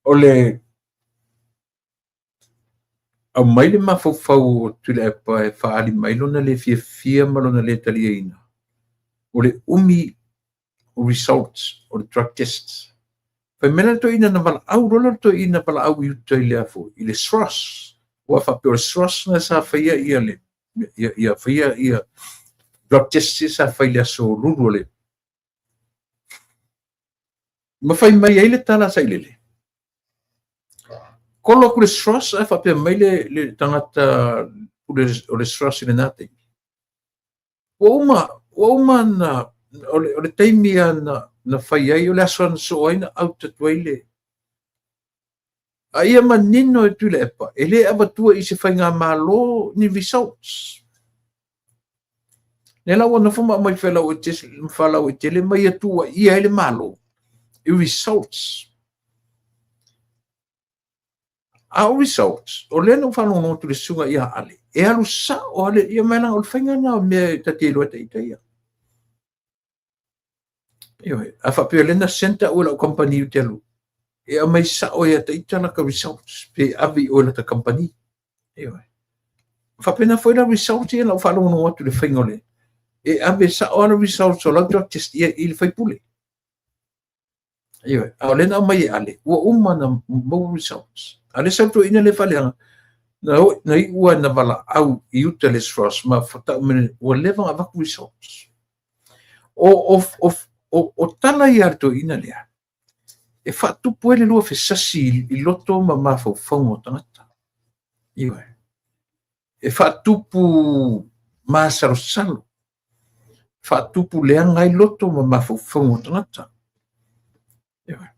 o le aumai le mafaufau o Tuilaepa e faaali mai lona le fiafia ma lona le taliaina o le umi o results o le drug tests. Fai mai la le toeaina na valaau loa le toeaina valaau i uta i le foi i le SROS. Ua faapea o le SROS na sa faia ia le ia faia ia drug test sa fai le aso Lulu o le ma fai mai ai le tala sailele. Kolo atu le SROS ae faapea mai le tagata o le SROS i lena taimi. Ua uma na o le taimi na fai ai o le aso na soo ai na out atu ai le a ia manino e Tuilaepa e le avatua i se faigamalo ni results. Lea la ua nofo ma aumai faalauaitele ma ia tuuaia ai le Malo i results. A o results, o lea na ou faalogologo atu i le susuga ia Ale, e alu sao ale, ia mai leaga o le faiga lena o mea e ta te iloa e ita ia. Ioe, a faapea o lea na send au e lau kamupani ou te alu, e aumai sao ia te ita lata results, pe ave i oe lata kamupani. Ioe. Faapena foi la results ia na ou faalogologo atu i le faiga o le, e ave sao lava results o lau drug test ia i le faipule. Ioe, a o lea na aumai e Ale, ua uma na maua results. A lea sau toeaina lea faaleaga, na iu lava na valaau i uta le SROS ma tau mai, ua leva ona avatu results. O tala ia a le toeaina lea, e faatupu ai le lua fesasi i loto ma mafaufauga o tagata. Ioe. E faatupu masalosalo, faatupu leaga ai loto ma mafaufauga o tagata. Ioe.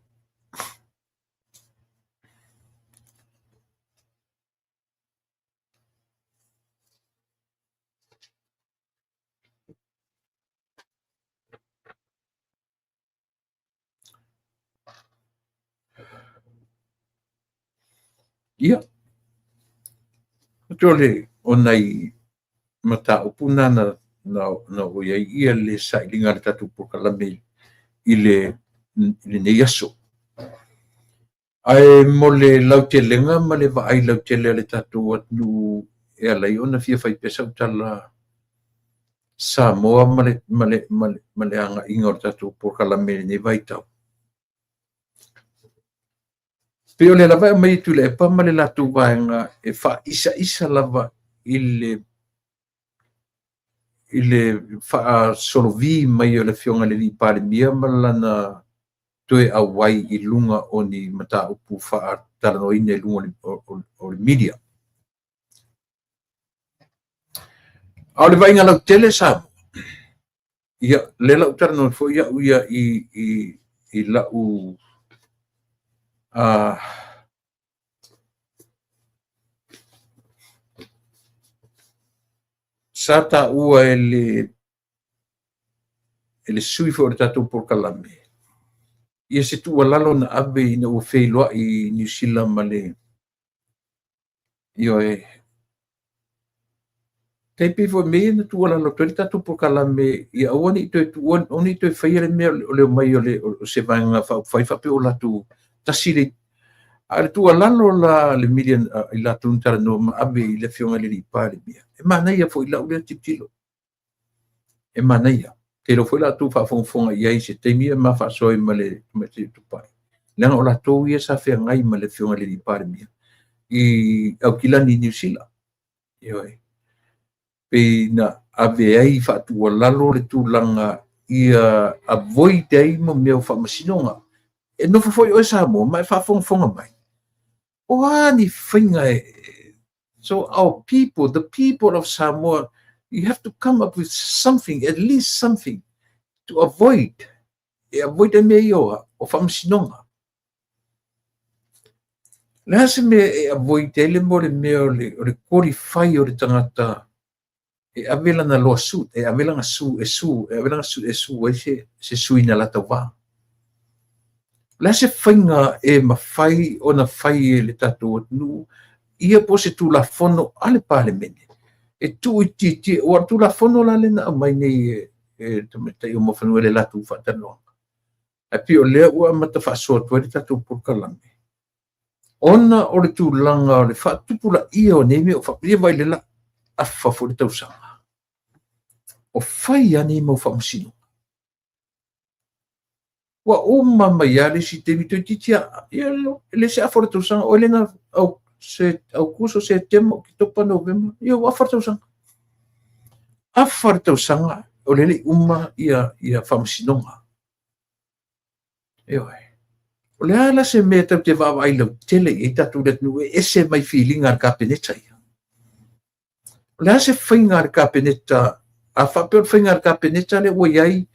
Ia, o le o nai mataupu na na oo i ai ia le sailiga a le tatou polokalame i lenei aso. Ae mo le lautelega ma le vaai lautele a le tatou atunuu e ala ai ona fia fai pea sau tala Samoa ma le agaiga o le tatou polokalame i lenei vaitau. Pei o lea lava e aumai e Tuilaepa ma le latou vaega e faaisaisa lava i le faasolovi mai o le afioga i le alii Palemia ma lana toe auai i luga o ni mataupu faatalanoaina i luga o le media. A o le vaaiga lautele Samoa, ia, lea la ou talanoa foi au ia i lau sa taua e le sui foi o le tatou polokalame, ia se tuualalo na ave ina ua feiloai i Niu Sila ma le ioe. Tai pei foi mea na tuualalo atu ai le tatou polokalame ia aua ne i toe tuua, aua ne i toe faia le mea o le omai o se vaega faaupufai faapea o latou Tasi le A o le tuualalo la a le million i latou na talanoa ma ave i le Afioga i le Alii Palemia, e manaia foi i lau lea tilotilo. E manaia. Ou te iloa foi o le a outou faafogafoga i ai i se taimi ia ma faasoa ai ma le Tamaitai Tupai, leaga o latou ia sa feagai ma le Afioga i le Alii Palemia i Aukilani i Niu Sila. Ioe. Pei na ave ai faatuualalo le tulaga ia avoid ai mo mea o faamasinoga. E nofo foi oe Samoa ma e faafogafoga mai, o a ni faiga e. So our people, the people of Samoa, you have to come up with something, at least something, to avoid, e avoid ai mea ia o faamasinoga. O le a se mea e avoid ai le mo le mea o le qualify o le tagata e ave lana lawsuit, e ave lana sue, e sue, e ave lana suit e sue ai se sui na la tauva. O le a se faiga e mafai ona fai e le tatou atunuu ia po o se Tulafono a le Palemene e tuuitiitia, aua o le Tulafono la lea na aumai nei e le tamaitai o Muafanua i le latou faatalanoaga, ae pei o lea ua amata faasoa atu ai le tatou polokalame, ona o le tulaga o le faatupulaia o nei mea o ia vaai le la afa foi le tausaga, o fai lava nei mau faamasinoga. Ua uma mai lava le isi taimi toeitiiti lava, ia e le se afa o le tausaga, o le na Aokuso, Setema, Oketopa, Novema, ia ua afa le tausaga. Afa le tausaga o le le i uma ia faamasinoga. Ioe. O le a la se mea tatou te vaavaai lautele i ai tatou i le atunuu e ese mai filiga a le Kapeneta ia? O le a se faiga a le Kapeneta, a faapea o le faiga a le Kapeneta lea ua i ai,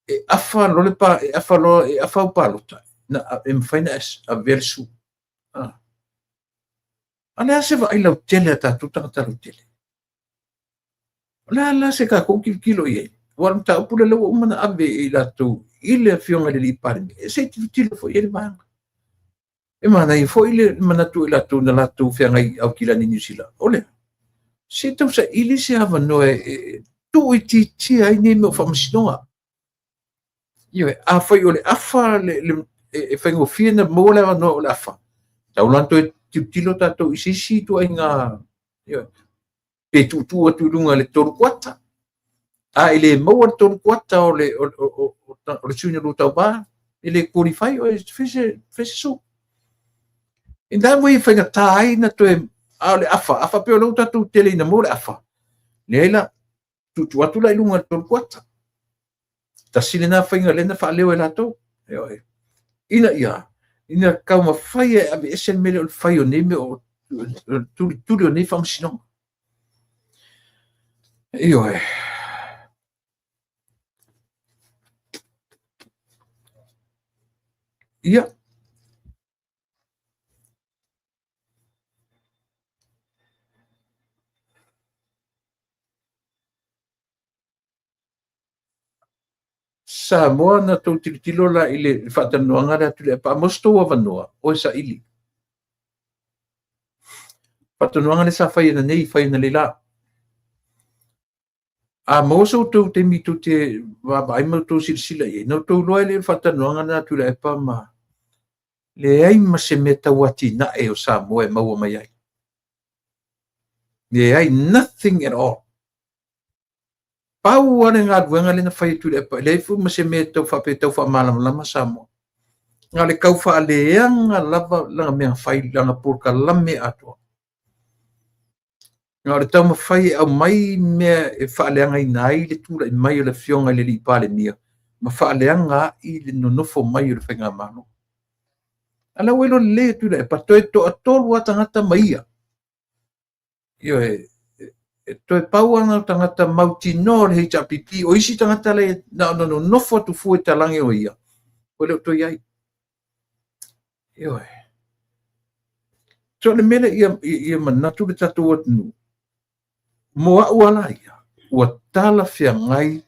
e afa loa le pa, e afa loa, e afa au palota, na, e mafai ona avea le sue. Ah. A le a se vaai lautele a tatou tagata lautele? O le a la se tatou tilotilo i ai? Aua o le mataupu lea ua uma ona ave e i latou i le Afioga i le Alii Palemia, e se i tilotilo foi i ai le vaega. E manaia foi le manatu o i latou na latou feagai i Aukilani Niu Sila, o le se i tausaili se avanoa e tuuitiitia ai nei mea o faamasinoga. Ioe, afai o le afa e faigofie ona maua le avanoa o le afa, tatau la ona toe tilotilo tatou i se isi ituaiga, ioe, pe tuutuu atu i luga i le 3 kuata. A e le maua le 3 kuata o le sui na lua tauva, e le qualify oe e fai se sue. In that way e faigata ai na toe, a o le afa, a faapea o lea ua tatou tele ina maua le afa, leai la, tuutuu atu la i luga i le 3 kuata. Tasi lena faiga lea na faaleo e latou. Ioe. Ina ia, ina taumafai e aveese le mea lea o le fai o nei mea o le tulituli o nei faamasinoga. Ioe. Ia. Samoa na tou tilotilo la i le faatalanoaga lea a Tuilaepa, a maua se tou avanoa, oe saili. Faatalanoaga lea sa fai ananei, fai analeila. A maua se tou taimi tou te vaavaai ma outou silasila i ai, na outou iloa ai lea o le faatalanoaga lena a Tuilaepa ma leai ma se mea tau atinae o Samoa e maua mai ai. Leai, nothing at all. Pau lava le galuega lea na fai e Tuilaepa, e leai foi ma se mea tau faapea tau faamalamalama Samoa. Na o le tau faaleaga lava lana mea na fai, lana polokalame atoa. Na o le taumafai e aumai mea e faaleagaina ai le tulai mai o le Afioga i le Alii Palemia ma faaleaga ai le nonofo mai o le faigamalo. A la ua iloa lelei e Tuilaepa, toe toatolu lava tagata ma ia. Ioe, e toe pau lava na o tagata mautinoa o le HRPP, o isi tagata le na ona nonofo atu fua i talage o ia, ua le o toe i ai. Ioe. So le mea lea ia manatu le tatou atunuu, mo au lava la ia, ua talafeagai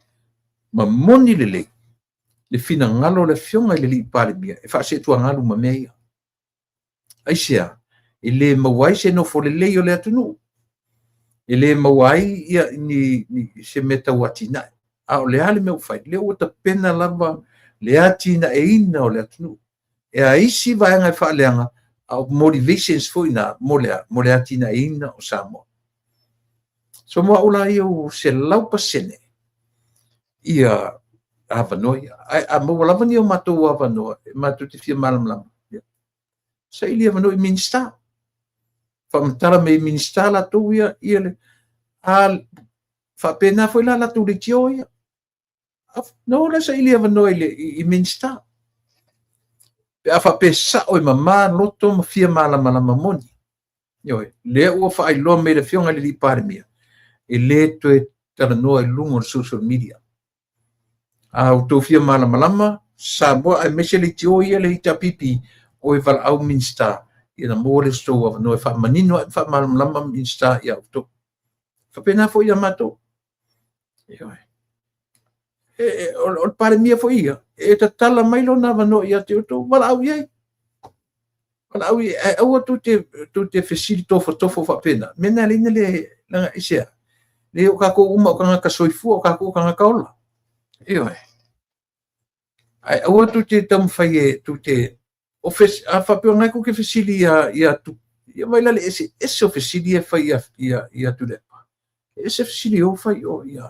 ma moni lelei le finagalo o le Afioga i le Alii Palemia e faaseetuagalu ma mea ia. Aisea? E le maua ai se nofo lelei o le atunuu, e le maua ai ia ni se mea tau atinae. A o le a le mea ua fai? Lea ua tapena lava le atinaeina o le atunuu. E a isi vaega e faaleaga, a o motivations foi na mo le a? Mo le atinaeina o Samoa. So mo au la ia ua 100% ia avanoa ia. Ae a maua lava ni o matou avanoa e matou te fia malamalama, ia, saili avanoa i Minisita. Faamatala mai e Minisita latou ia, ia le, a faapena foi la latou leitio ia. Na o la saili avanoa i, le, i Minisita. Pe a faapea sao e mama loto ma fia malamalama moni. Ioe, lea ua faailoa mai e le Afioga i le Alii Palemia, e le toe talanoa i luga o le social media. A outou fia malamalama, Samoa aemaise leitio ia le HRPP, o e valaau Minisita, ia na maua lea o se tou avanoa e faamanino ae faamalamalama Minisita ia outou. Faapena foi ia matou. Ioe. O le Palemia foi ia, e tatala mai lona avanoa ia te outou, valaau i ai. Valaau i ai, ae aua tou te fesili tofotofo faapena. Mea na leina le, leaga aisea? Le o kākou uma o tagata soifua, o kākou o tagata ola. Ioe. Ae aua tou te taumafai e tou te o fes, a faapea o lena tou te fesili ia ia tu, ia vai la le eseese o fesili ia e fai ia ia ia Tuilaepa. E ese fesili e o fai o ia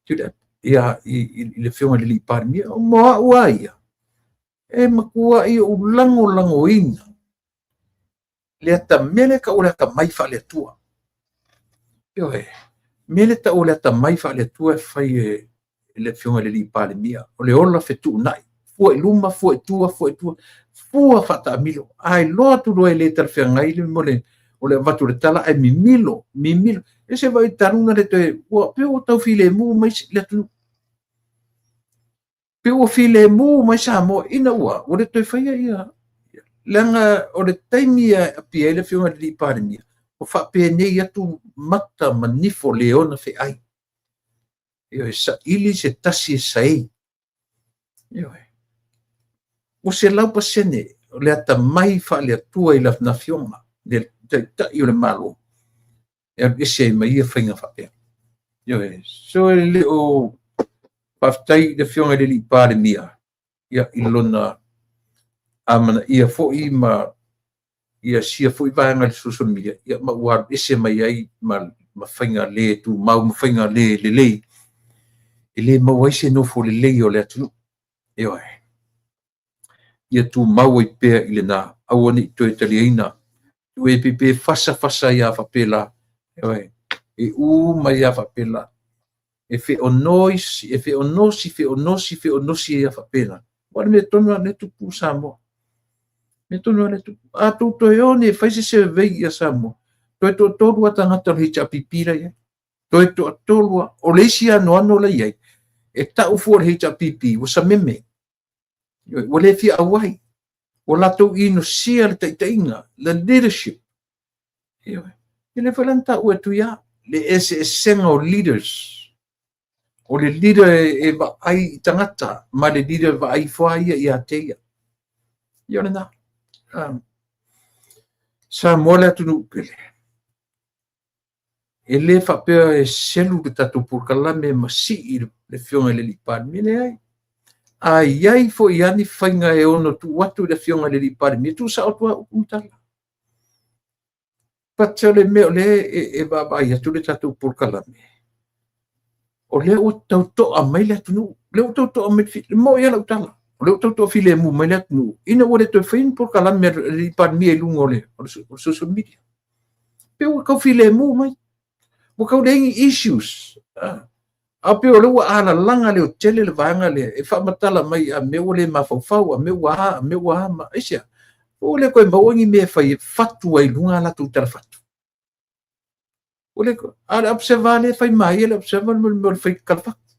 Tuilaepa ia i, i, i le afioga i le Alii Palemia. O mo au a ia, e matuai ou lagolagoina le atamea lea e tau o le atamai faale-Atua. Ioe, mea lea e tau o le atamai faale-Atua e fai e le Afioga i le Alii Palemia, o le ola fetuunai, fua i luma, fua i tua, fua i tua, fua faataamilo. A iloa atu loa e le talafeagai le mea o le avatu o le tala ae mimilo, mimilo. E se vaai talu ona le toe, ua pei ua tau filemu mai le atunuu. Pei ua filemu mai Samoa ina ua ua le toe faia ia leaga o le taimi e aapia ai le Afioga i le Alii Palemia, ua faapenei atu mata ma nifo le ona feai. Ioe, saili se tasi e saei. Ioe. Ua 100% o le atamai faale-Atua i lana afioga, le Taitai o le Malo, e alu ese ai ma ia faiga faapea. Ioe, so e le o faafetai i le Afioga i le Alii Palemia, ia, i lona amanaia foi ma ia sia foi vaega i le social media, ia, ma ua alu ese mai ai ma, ma faiga le tumau ma faiga le lelei, e le maua ai se nofo lelei o le atunuu. Ioe. Ia tumau ai pea i lena, aua ne i toe taliaina. Tuu e pepe fasafasa ai lava faapela. Ioe. E ū mai lava faapela. E feonoisi, e feonosi, feonosi, feonosi ai lava faapela. Aua o le mea tonu lava lea e tupu i Samoa. Mea tonu lava lea e tupu. A tou toe o nei e fai se survey ia Samoa, toe toatolu lava tagata o le HRPP la e i ai. Toe toatolu lava. O le isi anoano la e i ai, e tau fua le HRPP, ua sameme. Ua le fia auai. Ua latou inosia le taitaiga, the leadership. Ioe. E le foi la na taua e Tuia le eseesega o leaders. O le leader e vaai i tagata ma le leader e vaai ifo lava ia ia te ia. Ia o lena. Samoa le atunuu pele. E le faapea e selu le tatou polokalame ma sii le Afioga i le Alii Palemia, leai. A i ai foi lava ni faiga e ono tuu atu i le Afioga i le Alii Palemia, tuusao atu lava upu ma tala. But o le mea o lea e vaavaai atu le tatou polokalame, o lea ua tau to'a mai le atunuu, o lea ua tau to'a mai le moni lava lau tala, o lea ua tau toafilemu mai le atunuu, ina ua le toe faia ni polokalame a le Palemia i luga o le social media. Pei ua tau filemu mai, ua tau leai ni issues. A pei o lea ua alalaga leotele le vaega lea e faamatala mai a mea ua le mafaufau, a mea ua a, a mea ua a, ma aisea? Ua le toe maua ni mea e fai e fatu ai i luga a latou talafatu. Ua le, a o le Observer lea e fai maia le Observer mo le mea o le fai talafatu.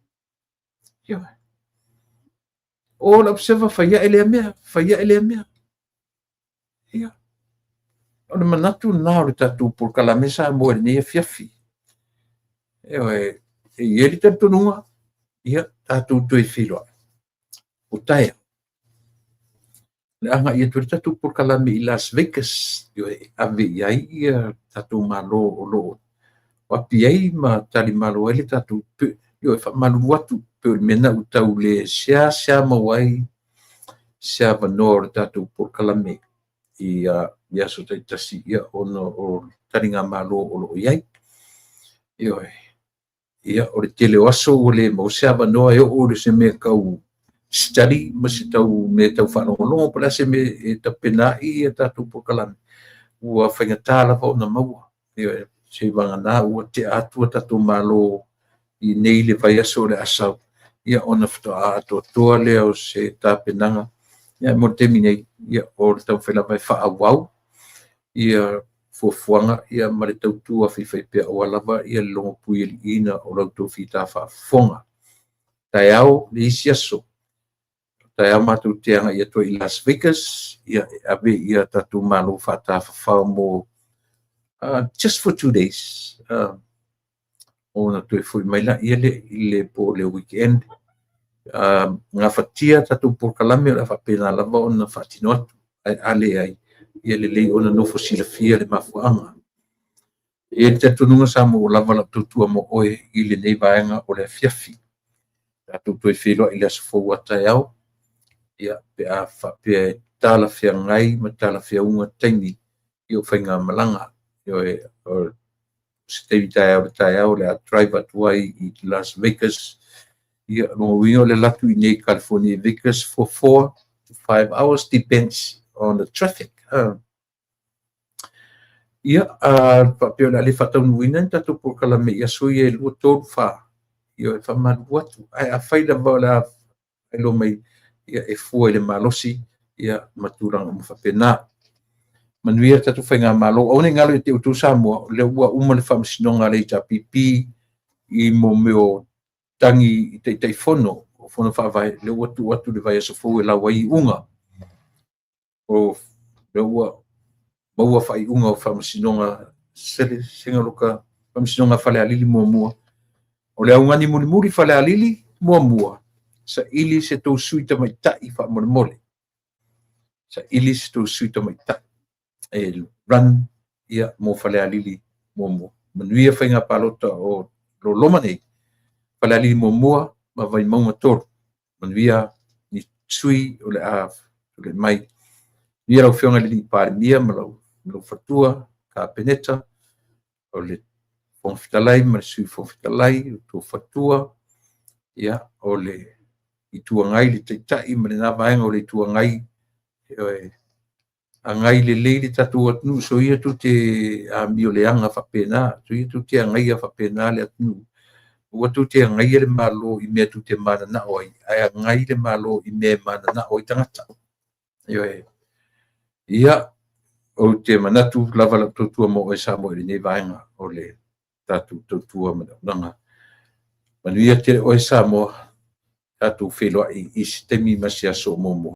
Ioe. O le Observer fai ae lea mea, fai ae lea mea. Ia. O le manatu lena o le tatou polokalame Samoa i lenei afiafi. Ioe, e i ai le talitonuga, ia, tatou toe feiloai. O taeao, o le agai atu ai le tatou polokalame i Las Vegas, ioe, e ave i ai ia tatou Malo o lo o api ai ma talimalo ai le tatou, ioe, faamalulu atu, pei o le mea lena ua tau le seasea maua ai. se avanoa o le tatou polokalame i aso taitasi, ia, ona o taligamalo o lo o i ai. Ioe. Ia, o le tele o aso ua le maua se avanoa e oo i se mea tau study ma se tau mea tau faalogologo po o le a se mea e tapena ai ia tatou polokalame, ua faigata lava ona maua. Ioe. Seivagana ua tea atu a tatou malo i nei le vaiaso o le a sau, ia ona faatoa atoatoa lea o se tapenaga. Ia mo le taimi nei, ia, o le taumafai lava e faaauau ia fuafuaga ia ma le tautua faifaipea aua lava ia le logopuialiiina o la outou fita faafofoga. Taeao le isi aso, taeao matou te agai atu ai i Las Vegas, ia, e ave ia tatou malo faatafafao mo just for 2 days, ona toe foi mai lea i le po o le weekend. Gafatia tatou polokalame o le a faapena lava ona faatino atu, ae a leai, ia lelei ona nofo silafia le mafuaaga. E i ai le talitonuga Samoa ua lava lau tautua mo oe i lenei vaega o le afiafi. Tatou toe feiloai i le aso fou a taeao, ia, pe a faapea e talafeagai ma talafeauga taimi o faigamalaga. Ioe, o se taimi taeao i le taeao o le a drive atu ai i Las Vegas. Ia, o lona uiga o le alu atu i inei i California i Vegas, for 4 to 5 hours, depends on the traffic. Ia, faapea o le a le faataunuuina ni tatou polokalame i aso ia e 2, 3, 4. Ia, e faamalulu atu. Ae afai lava o le a faailoa mai, ia, e fua i le malosi, ia, ma tulaga uma faapena. Manuia le tatou faigamalo. Aua ne i galo ia te outou Samoa, o lea ua uma le faamasinoga a le HRPP i mea o tagi i Taitaifono o Fono Faavae, lea ua tuu atu i le vaiaso fou e lau ai iuga. O lea ua maua faaiuga o faamasinoga faamasinoga Falealili 1. O le augani mulimuli Falealili 1, saili se tou sui tamaitai faamolemole. Saili se tou sui tamaitai e run, ia, mo Falealili 1. Manuia faiga palota o lo loma nei, Falealili 1 ma Vaimauga 3. Manuia ni sui o le a tulai mai. Manuia lau Afioga i le Palemia ma lou faletua, Kapeneta, o le Fofoga Fetalai ma le Sui Fofoga Fetalai, le faletua, ia, o le Itu Agai, le Taitai ma lena vaega o le Itu Agai. Ioe, agai lelei le tatou atunuu, soia tou te amio leaga faapena, soia tou te agaia faapena le atunuu. Aua tou te agaia le Malo i mea tou te mananao ai, ae agai le Malo i mea e mananao ai tagata. Ioe. Ia, ou te manatu lava lau tautua mo oe Samoa i lenei vaega o le tatou tautua ma le auaunaga. Manuia tele oe Samoa, tatou feiloai i se taimi ma se aso o muamua.